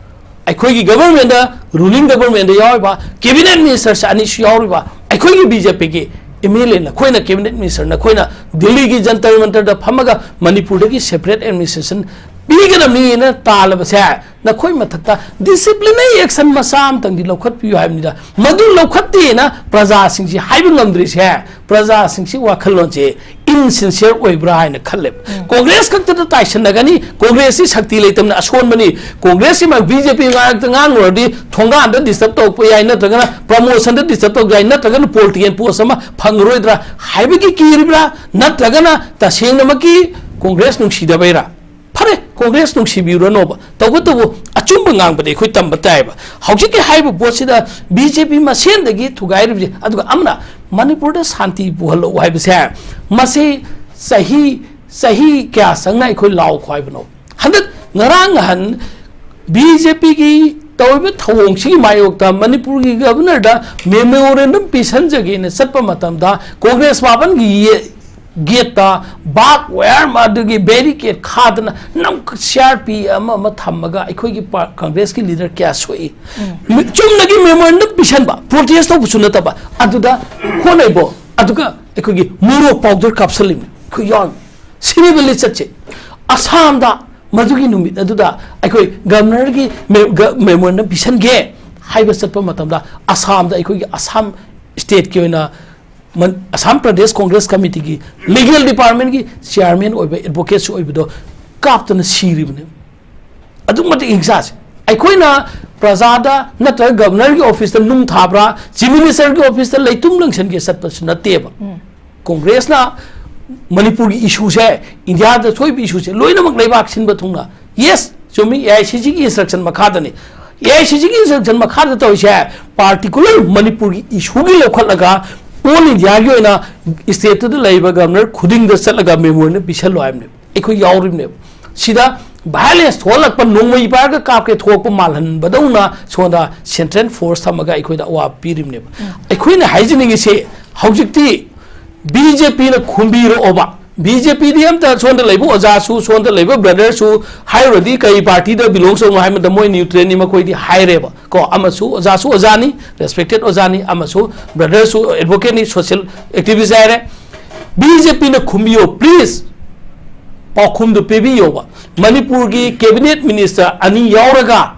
ꯑꯩꯈꯣꯏꯒꯤ ꯒꯕꯔꯃꯦꯟꯗ, ꯔꯨꯂꯤꯡ ꯒꯕꯔꯃꯦꯟꯗ ꯌꯥꯎꯔꯤꯕ ꯀꯦꯕꯤꯅꯦꯠ ꯃꯤꯅꯤꯁꯇꯔꯁꯦ ꯑꯅꯤꯁꯨ ꯌꯥꯎꯔꯤꯕ ꯑꯩꯈꯣꯏꯒꯤ ꯕꯤ ꯖꯦ ꯄꯤꯒꯤ ꯑꯦꯝ ꯑꯦꯜ ꯑꯦ ꯅꯈꯣꯏꯅ, ꯀꯦꯕꯤꯅꯦꯠ ꯃꯤꯅꯤꯁꯇꯔ ꯅꯈꯣꯏꯅ ꯗꯤꯜꯂꯤꯒꯤ ꯖꯟꯇꯔ ꯃꯟꯇꯔꯗ ꯐꯝꯃꯒ ꯃꯅꯤꯄꯨꯔꯗꯒꯤ ꯁꯦꯄꯔꯦꯠ ꯑꯦꯗꯃꯤꯅꯤꯁꯇ꯭ꯔꯦꯁꯟ ꯄꯤꯒꯗꯕꯅꯤꯅ ꯇꯥꯜꯂꯕꯁꯦ, ꯅꯈꯣꯏ ꯃꯊꯛꯇ ꯗꯤꯁꯤꯄ꯭ꯂꯤꯅꯔꯤ ꯑꯦꯛꯁꯟ ꯃꯆꯥ ꯑꯃꯇꯪꯗꯤ ꯂꯧꯈꯠꯄꯤꯌꯨ ꯍꯥꯏꯕꯅꯤꯗ꯫ ꯃꯗꯨ ꯂꯧꯈꯠꯇꯦꯅ ꯄ꯭ꯔꯖꯥꯁꯤꯡꯁꯤ ꯍꯥꯏꯕ ꯉꯝꯗ꯭ꯔꯤꯁꯦ, ꯄ꯭ꯔꯖꯥꯁꯤꯡꯁꯤ ꯋꯥꯈꯜꯂꯣꯟꯁꯦ ꯏꯟꯁꯤꯟꯁꯤꯌꯔ ꯑꯣꯏꯕ꯭ꯔꯥ ꯍꯥꯏꯅ ꯈꯜꯂꯦꯕ꯫ ꯀꯣꯡꯒ꯭ꯔꯦꯁ ꯈꯛꯇꯗ ꯇꯥꯏꯁꯟꯅꯒꯅꯤ, ꯀꯣꯡꯒ꯭ꯔꯦꯁꯁꯤ ꯁꯛꯇꯤ ꯂꯩꯇꯕꯅ ꯑꯁꯣꯟꯕꯅꯤ, ꯀꯣꯡꯒ꯭ꯔꯦꯁꯁꯤ ꯕꯤ ꯖꯦ ꯄꯤ ꯉꯥꯛꯇ ꯉꯥꯡꯂꯨꯔꯗꯤ ꯊꯣꯡꯒꯥꯟꯗ ꯗꯤꯁꯇꯔꯕ ꯇꯧꯔꯛꯄ ꯌꯥꯏ, ꯅꯠꯇ꯭ꯔꯒꯅ ꯄ꯭ꯔꯃꯣꯁꯟꯗ ꯗꯤꯁꯇꯔꯕ ꯇꯧꯔꯛꯄ ꯌꯥꯏ, ꯅꯠꯇ꯭ꯔꯒꯅ ꯄꯣꯂꯤꯇꯤꯀꯦꯜ ꯄꯣꯁ ꯑꯃ ꯐꯪꯉꯔꯣꯏꯗ꯭ꯔꯥ ꯍꯥꯏꯕꯒꯤ ꯀꯤꯔꯤꯕ꯭ꯔꯥ, ꯅꯠꯇ꯭ꯔꯒꯅ ꯇꯁꯦꯡꯅꯃꯛꯀꯤ ꯀꯣꯡꯒ꯭ꯔꯦꯁ ꯅꯨꯡꯁꯤꯗꯕꯩꯔꯥ? ꯐꯔꯦ, ꯀꯣꯡꯒ꯭ꯔꯦꯁ ꯅꯨꯡꯁꯤꯕꯤꯔꯨꯔꯅꯣꯕ, ꯇꯧꯕꯇꯕꯨ ꯑꯆꯨꯝꯕ ꯉꯥꯡꯕꯗꯤ ꯑꯩꯈꯣꯏ ꯇꯝꯕ ꯇꯥꯏꯌꯦꯕ꯫ ꯍꯧꯖꯤꯛꯀꯤ ꯍꯥꯏꯔꯤꯕ ꯄꯣꯠꯁꯤꯗ ꯕꯤ ꯖꯦ ꯄꯤ ꯃꯁꯦꯟꯗꯒꯤ ꯊꯨꯒꯥꯏꯔꯤꯕꯁꯦ, ꯑꯗꯨꯒ ꯑꯃꯅ ꯃꯅꯤꯄꯨꯔꯗ ꯁꯥꯟꯇꯤ ꯄꯨꯍꯜꯂꯛꯎ ꯍꯥꯏꯕꯁꯦ, ꯃꯁꯤ ꯆꯍꯤ, ꯆꯍꯤ ꯀꯌꯥ ꯆꯪꯅ ꯑꯩꯈꯣꯏ ꯂꯥꯎ ꯈꯣꯏꯕꯅꯣ? ꯍꯟꯗꯛ ꯉꯔꯥꯡ ꯅꯍꯥꯟ ꯕꯤ ꯖꯦ ꯄꯤꯒꯤ ꯇꯧꯔꯤꯕ ꯊꯧꯑꯣꯡꯁꯤꯒꯤ ꯃꯥꯌꯣꯛꯇ ꯃꯅꯤꯄꯨꯔꯒꯤ ꯒꯕꯔꯅꯔꯗ ꯃꯦꯃꯣꯔꯦꯟꯗꯝ ꯄꯤꯁꯟꯖꯒꯦꯅ ꯆꯠꯄ ꯃꯇꯝꯗ ꯀꯣꯡꯒ꯭ꯔꯦꯁ ꯃꯥꯄꯟꯒꯤ ꯌꯦ-, ꯒꯦꯠꯇ ꯕꯥꯔꯕ ꯋꯥꯌꯔ ꯑꯃ, ꯑꯗꯨꯒꯤ ꯕꯦꯔꯤꯀꯦꯗ ꯈꯥꯗꯅ ꯅꯝ-, ꯁꯤ ꯑꯥꯔ ꯄꯤ ꯑꯃ ꯑꯃ ꯊꯝꯃꯒ ꯑꯩꯈꯣꯏꯒꯤ ꯄꯥ-, ꯀꯪꯒ꯭ꯔꯦꯁꯀꯤ ꯂꯤꯗꯔ ꯀꯌꯥ ꯁꯣꯛꯏ꯫ ꯃꯤ-, ꯆꯨꯝꯅꯒꯤ ꯃꯦꯃꯣꯔꯦꯟꯗꯝ ꯄꯤꯁꯟꯕ, ꯄ꯭ꯔꯣꯇꯦꯁ ꯇꯧꯕꯁꯨ ꯅꯠꯇꯕ, ꯑꯗꯨꯗ ꯍꯣꯠꯅꯩꯕꯣ꯫ ꯑꯗꯨꯒ ꯑꯩꯈꯣꯏꯒꯤ ꯃꯣꯔꯣꯛ ꯄꯥꯎꯗꯔ ꯀꯥꯞꯁꯜꯂꯤꯕꯅꯤ ꯑꯩꯈꯣꯏ ꯌꯥꯎꯔꯤꯕ꯫ ꯁꯤꯔꯤꯕ ꯂꯤꯆꯠꯁꯦ ꯑꯁꯥꯝꯗ ꯃꯗꯨꯒꯤ ꯅꯨꯃꯤꯠ ꯑꯗꯨꯗ ꯑꯩꯈꯣꯏ ꯒꯕꯔꯅꯔꯒꯤ ꯃꯦ-, ꯒ-, ꯃꯦꯃꯣꯔꯦꯟꯗꯝ ꯄꯤꯁꯟꯒꯦ ꯍꯥꯏꯕ ꯆꯠꯄ ꯃꯇꯝꯗ ꯑꯁꯥꯝꯗ ꯑꯩꯈꯣꯏꯒꯤ ꯑꯁꯥꯝ ꯁ꯭ꯇꯦꯠꯀꯤ ꯑꯣꯏꯅ ꯃꯟ-, ꯑꯁꯥꯝ ꯄ꯭ꯔꯗꯦꯁ ꯀꯣꯡꯒ꯭ꯔꯦꯁ ꯀꯃꯤꯇꯤꯒꯤ ꯂꯤꯒꯦꯜ ꯗꯤꯄꯥꯔꯠꯃꯦꯟꯒꯤ ꯆꯤꯌꯥꯔꯃꯦꯟ ꯑꯣꯏꯕ, ꯑꯦꯗꯚꯣꯀꯦꯠꯁꯨ ꯑꯣꯏꯕꯗꯣ ꯀꯥꯞꯇꯅ ꯁꯤꯔꯤꯕꯅꯦ꯫ ꯑꯗꯨꯛ ꯃꯇꯤꯛ ꯍꯤꯡꯁꯥꯁꯦ꯫ ꯑꯩꯈꯣꯏꯅ ꯄ꯭ꯔꯖꯥꯗ ꯅꯠꯇ꯭ꯔꯒ ꯒꯕꯔꯅꯔꯒꯤ ꯑꯣꯐꯤꯁꯇ ꯅꯨꯡ ꯊꯥꯕ꯭ꯔꯥ, ꯆꯤꯐ ꯃꯤꯅꯤꯁꯇꯔꯒꯤ ꯑꯣꯐꯤꯁꯇ ꯂꯩꯇꯨꯝ ꯂꯪꯁꯟꯒꯦ ꯆꯠꯄꯁꯨ ꯅꯠꯇꯦꯕ꯫ ꯀꯣꯡꯒ꯭ꯔꯦꯁꯅ ꯃꯅꯤꯄꯨꯔꯒꯤ ꯏꯁꯨꯁꯦ, ꯏꯟꯗꯤꯌꯥꯗ ꯊꯣꯛꯏꯕ ꯏꯁꯨꯁꯦ ꯂꯣꯏꯅꯃꯛ ꯂꯩꯕꯥꯛ ꯁꯤꯟꯕ ꯊꯨꯡꯅ, ꯌꯦꯁ, ꯆꯨꯝꯃꯤ, ꯑꯦ ꯑꯥꯏ ꯁꯤ ꯁꯤꯒꯤ ꯏꯟꯁꯇ꯭ꯔꯛꯁꯟ ꯃꯈꯥꯗꯅꯤ꯫ ꯑꯦ ꯑꯥꯏ ꯁꯤ ꯁꯤꯒꯤ ꯏꯟꯁꯇ꯭ꯔꯛꯁꯟ ꯃꯈꯥꯗ ꯇꯧꯔꯤꯁꯦ, ꯄꯥꯔꯇꯤꯀꯨꯂꯔ ꯃꯅꯤꯄꯨꯔꯒꯤ ꯏꯁꯨꯒꯤ ꯂꯧꯈꯠꯂꯒ ꯑꯣꯜ ꯏꯟꯗꯤꯌꯥꯒꯤ ꯑꯣꯏꯅ ꯁ꯭ꯇꯦꯠꯇꯨꯗ ꯂꯩꯔꯤꯕ ꯒꯕꯔꯅꯔ ꯈꯨꯗꯤꯡꯗ ꯆꯠꯂꯒ ꯃꯦꯃꯣꯔꯦꯟꯗꯝ ꯄꯤꯁꯜꯂꯣ ꯍꯥꯏꯕꯅꯦꯕ꯫ ꯑꯩꯈꯣꯏ ꯌꯥꯎꯔꯤꯕꯅꯦꯕ꯫ ꯁꯤꯗ ꯚꯥꯏꯑꯣꯂꯦꯟꯁ ꯊꯣꯛꯍꯜꯂꯛꯄ, ꯅꯣꯡꯃꯩ ꯄꯥꯏꯔꯒ ꯀꯥꯞꯀꯦ ꯊꯣꯛꯂꯛꯄ ꯃꯥꯜꯍꯟꯕꯗꯧꯅ ꯁꯣꯝꯗ ꯁꯦꯟꯇ꯭ꯔꯦꯜ ꯐꯣꯔꯁ ꯊꯝꯃꯒ ꯑꯩꯈꯣꯏꯗ ꯑꯋꯥꯕ ꯄꯤꯔꯤꯕꯅꯦꯕ꯫ ꯑꯩꯈꯣꯏꯅ ꯍꯥꯏꯖꯅꯤꯡꯉꯤꯁꯦ, ꯍꯧꯖꯤꯛꯇꯤ ꯕꯤ ꯖꯦ ꯄꯤꯅ ꯈꯨꯝꯕꯤꯔꯛꯑꯣꯕ, ꯕꯤ ꯖꯦ ꯄꯤꯗꯤ ꯑꯝꯇ ꯁꯣꯝꯗ ꯂꯩꯕ ꯑꯣꯖꯥꯁꯨ, ꯁꯣꯝꯗ ꯂꯩꯕ brotherꯁꯨ ꯍꯥꯏꯔꯨꯔꯗꯤ ꯀꯔꯤ partyꯗ belongs ꯇꯧꯅꯣ ꯍꯥꯏꯕꯗ ꯃꯣꯏ neutralꯅꯤ, ꯃꯈꯣꯏꯗꯤ ꯍꯥꯏꯔꯦꯕ ꯀꯣ꯫ ꯑꯃꯁꯨ ꯑꯣꯖꯥꯁꯨ ꯑꯣꯖꯥꯅꯤ, respected ꯑꯣꯖꯥꯅꯤ, ꯑꯃꯁꯨ brotherꯁꯨ advocateꯅꯤ, social activist ꯍꯥꯏꯔꯦ꯫ ꯕꯤ ꯖꯦ ꯄꯤꯅ ꯈꯨꯝꯕꯤꯌꯣ please, ꯄꯥꯎꯈꯨꯝꯗꯨ ꯄꯤꯕꯤꯌꯣꯕ꯫ ꯃꯅꯤꯄꯨꯔꯒꯤ cabinet minister ꯑꯅꯤ ꯌꯥꯎꯔꯒ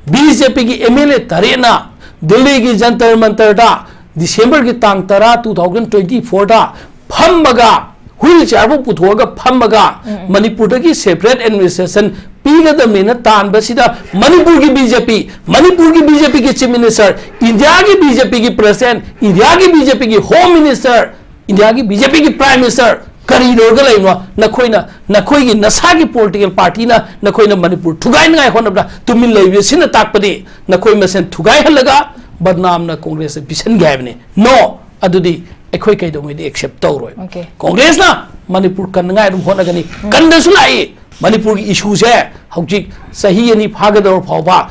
ꯕꯤ ꯖꯦ ꯄꯤꯒꯤ ꯑꯦꯝ ꯑꯦꯜ ꯑꯦ ꯇꯔꯦꯠꯅ ꯗꯤꯜꯂꯤꯒꯤ ꯖꯟꯇꯔ ꯃꯟꯇꯔꯗ Decemberꯒꯤ ꯇꯥꯡ ꯇꯔꯥ, two thousand twenty fourꯗ ꯐꯝꯃꯒ, wheelchairꯕꯨ ꯄꯨꯊꯣꯛꯑꯒ ꯐꯝꯃꯒ, ꯎꯝ, ꯎꯝ꯫ ꯃꯅꯤꯄꯨꯔꯗꯒꯤ separate administration ꯄꯤꯒꯗꯕꯅꯤꯅ ꯇꯥꯟꯕꯁꯤꯗ ꯃꯅꯤꯄꯨꯔꯒꯤ ꯕꯤ ꯖꯦ ꯄꯤ, ꯃꯅꯤꯄꯨꯔꯒꯤ ꯕꯤ ꯖꯦ ꯄꯤꯒꯤ chief minister, ꯏꯟꯗꯤꯌꯥꯒꯤ ꯕꯤ ꯖꯦ ꯄꯤꯒꯤ president, ꯏꯟꯗꯤꯌꯥꯒꯤ ꯕꯤ ꯖꯦ ꯄꯤꯒꯤ home minister, ꯏꯟꯗꯤꯌꯥꯒꯤ ꯕꯤ ꯖꯦ ꯄꯤꯒꯤ prime minister ꯀꯔꯤ ꯇꯧꯔꯒ ꯂꯩꯕꯅꯣ? ꯅꯈꯣꯏꯅ, ꯅꯈꯣꯏꯒꯤ ꯅꯁꯥꯒꯤ political partyꯅ ꯅꯈꯣꯏꯅ ꯃꯅꯤꯄꯨꯔ ꯊꯨꯒꯥꯏꯅꯉꯥꯏ ꯍꯣꯠꯅꯕꯗ ꯇꯨꯃꯤꯟ ꯂꯩꯕꯁꯤꯅ ꯇꯥꯛꯄꯗꯤ ꯅꯈꯣꯏ ꯃꯁꯦꯟ ꯊꯨꯒꯥꯏꯍꯜꯂꯒ ꯕꯗꯅꯥꯝꯅ ꯀꯣꯡꯒ꯭ꯔꯦꯁꯇ ꯄꯤꯁꯟꯒꯦ ꯍꯥꯏꯕꯅꯤ꯫ No, ꯑꯗꯨꯗꯤ ꯑꯩꯈꯣꯏ ꯀꯩꯗꯧꯉꯩꯗꯤ accept ꯇꯧꯔꯣꯏ꯫ Okay. ꯀꯣꯡꯒ꯭ꯔꯦꯁꯅ ꯃꯅꯤꯄꯨꯔ ꯀꯟꯅꯉꯥꯏ ꯑꯗꯨꯝ ꯍꯣꯠꯅꯒꯅꯤ꯫ ꯎꯝ꯫ ꯀꯟꯗꯁꯨ ꯂꯥꯛꯏ꯫ ꯃꯅꯤꯄꯨꯔꯒꯤ issueꯁꯦ ꯍꯧꯖꯤꯛ ꯆꯍꯤ ꯑꯅꯤ ꯐꯥꯒꯗꯧꯔ ꯐꯥꯎꯕ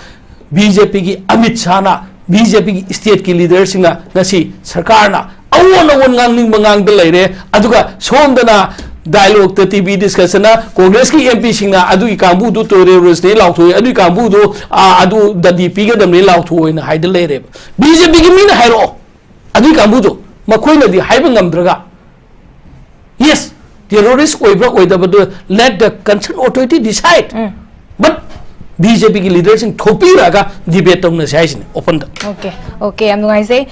ꯕꯤ ꯖꯦ ꯄꯤꯒꯤ ꯑꯃꯤꯠ ꯁꯥꯍꯅ, ꯕꯤ ꯖꯦ ꯄꯤꯒꯤ stateꯀꯤ leaderꯁꯤꯡꯅ ꯉꯁꯤ ꯁꯔꯀꯥꯔꯅ ꯑꯑꯣꯟ ꯑꯑꯣꯟ ꯉꯥꯡꯅꯤꯡꯕ ꯉꯥꯡꯗ ꯂꯩꯔꯦ꯫ ꯑꯗꯨꯒ ꯁꯣꯝꯗꯅ dialogueꯇ, ꯇꯤ ꯚꯤ discussionꯅ ꯀꯣꯡꯒ꯭ꯔꯦꯁꯀꯤ ꯑꯦꯝ ꯄꯤꯁꯤꯡꯅ ꯑꯗꯨꯒꯤ ꯀꯥꯡꯕꯨꯗꯨ terroristꯅꯤ ꯂꯥꯎꯊꯣꯛꯏ, ꯑꯗꯨꯒꯤ ꯀꯥꯡꯕꯨꯗꯨ, ꯑ, ꯑꯗꯨ ꯗꯟꯗꯤ ꯄꯤꯒꯗꯕꯅꯤ ꯂꯥꯎꯊꯣꯛꯑꯣꯅ ꯍꯥꯏꯗ ꯂꯩꯔꯦꯕ꯫ ꯕꯤ ꯖꯦ ꯄꯤꯒꯤ ꯃꯤꯅ ꯍꯥꯏꯔꯛꯑꯣ, ꯑꯗꯨꯒꯤ ꯀꯥꯡꯕꯨꯗꯨ ꯃꯈꯣꯏꯅꯗꯤ ꯍꯥꯏꯕ ꯉꯝꯗ꯭ꯔꯒ, yes, terrorist ꯑꯣꯏꯕ꯭ꯔꯥ ꯑꯣꯏꯗꯕꯗꯨ let the concerned authority decide꯫ Um. But B J ꯄꯤꯒꯤ leaderꯁꯤꯡ ꯊꯣꯛꯄꯤꯔꯛꯑꯒ debate ꯇꯧꯅꯁꯤ ꯍꯥꯏꯁꯤꯅꯤ openꯗ꯫ Okay, okay, ꯌꯥꯝ ꯅꯨꯡꯉꯥꯏꯖꯩ꯫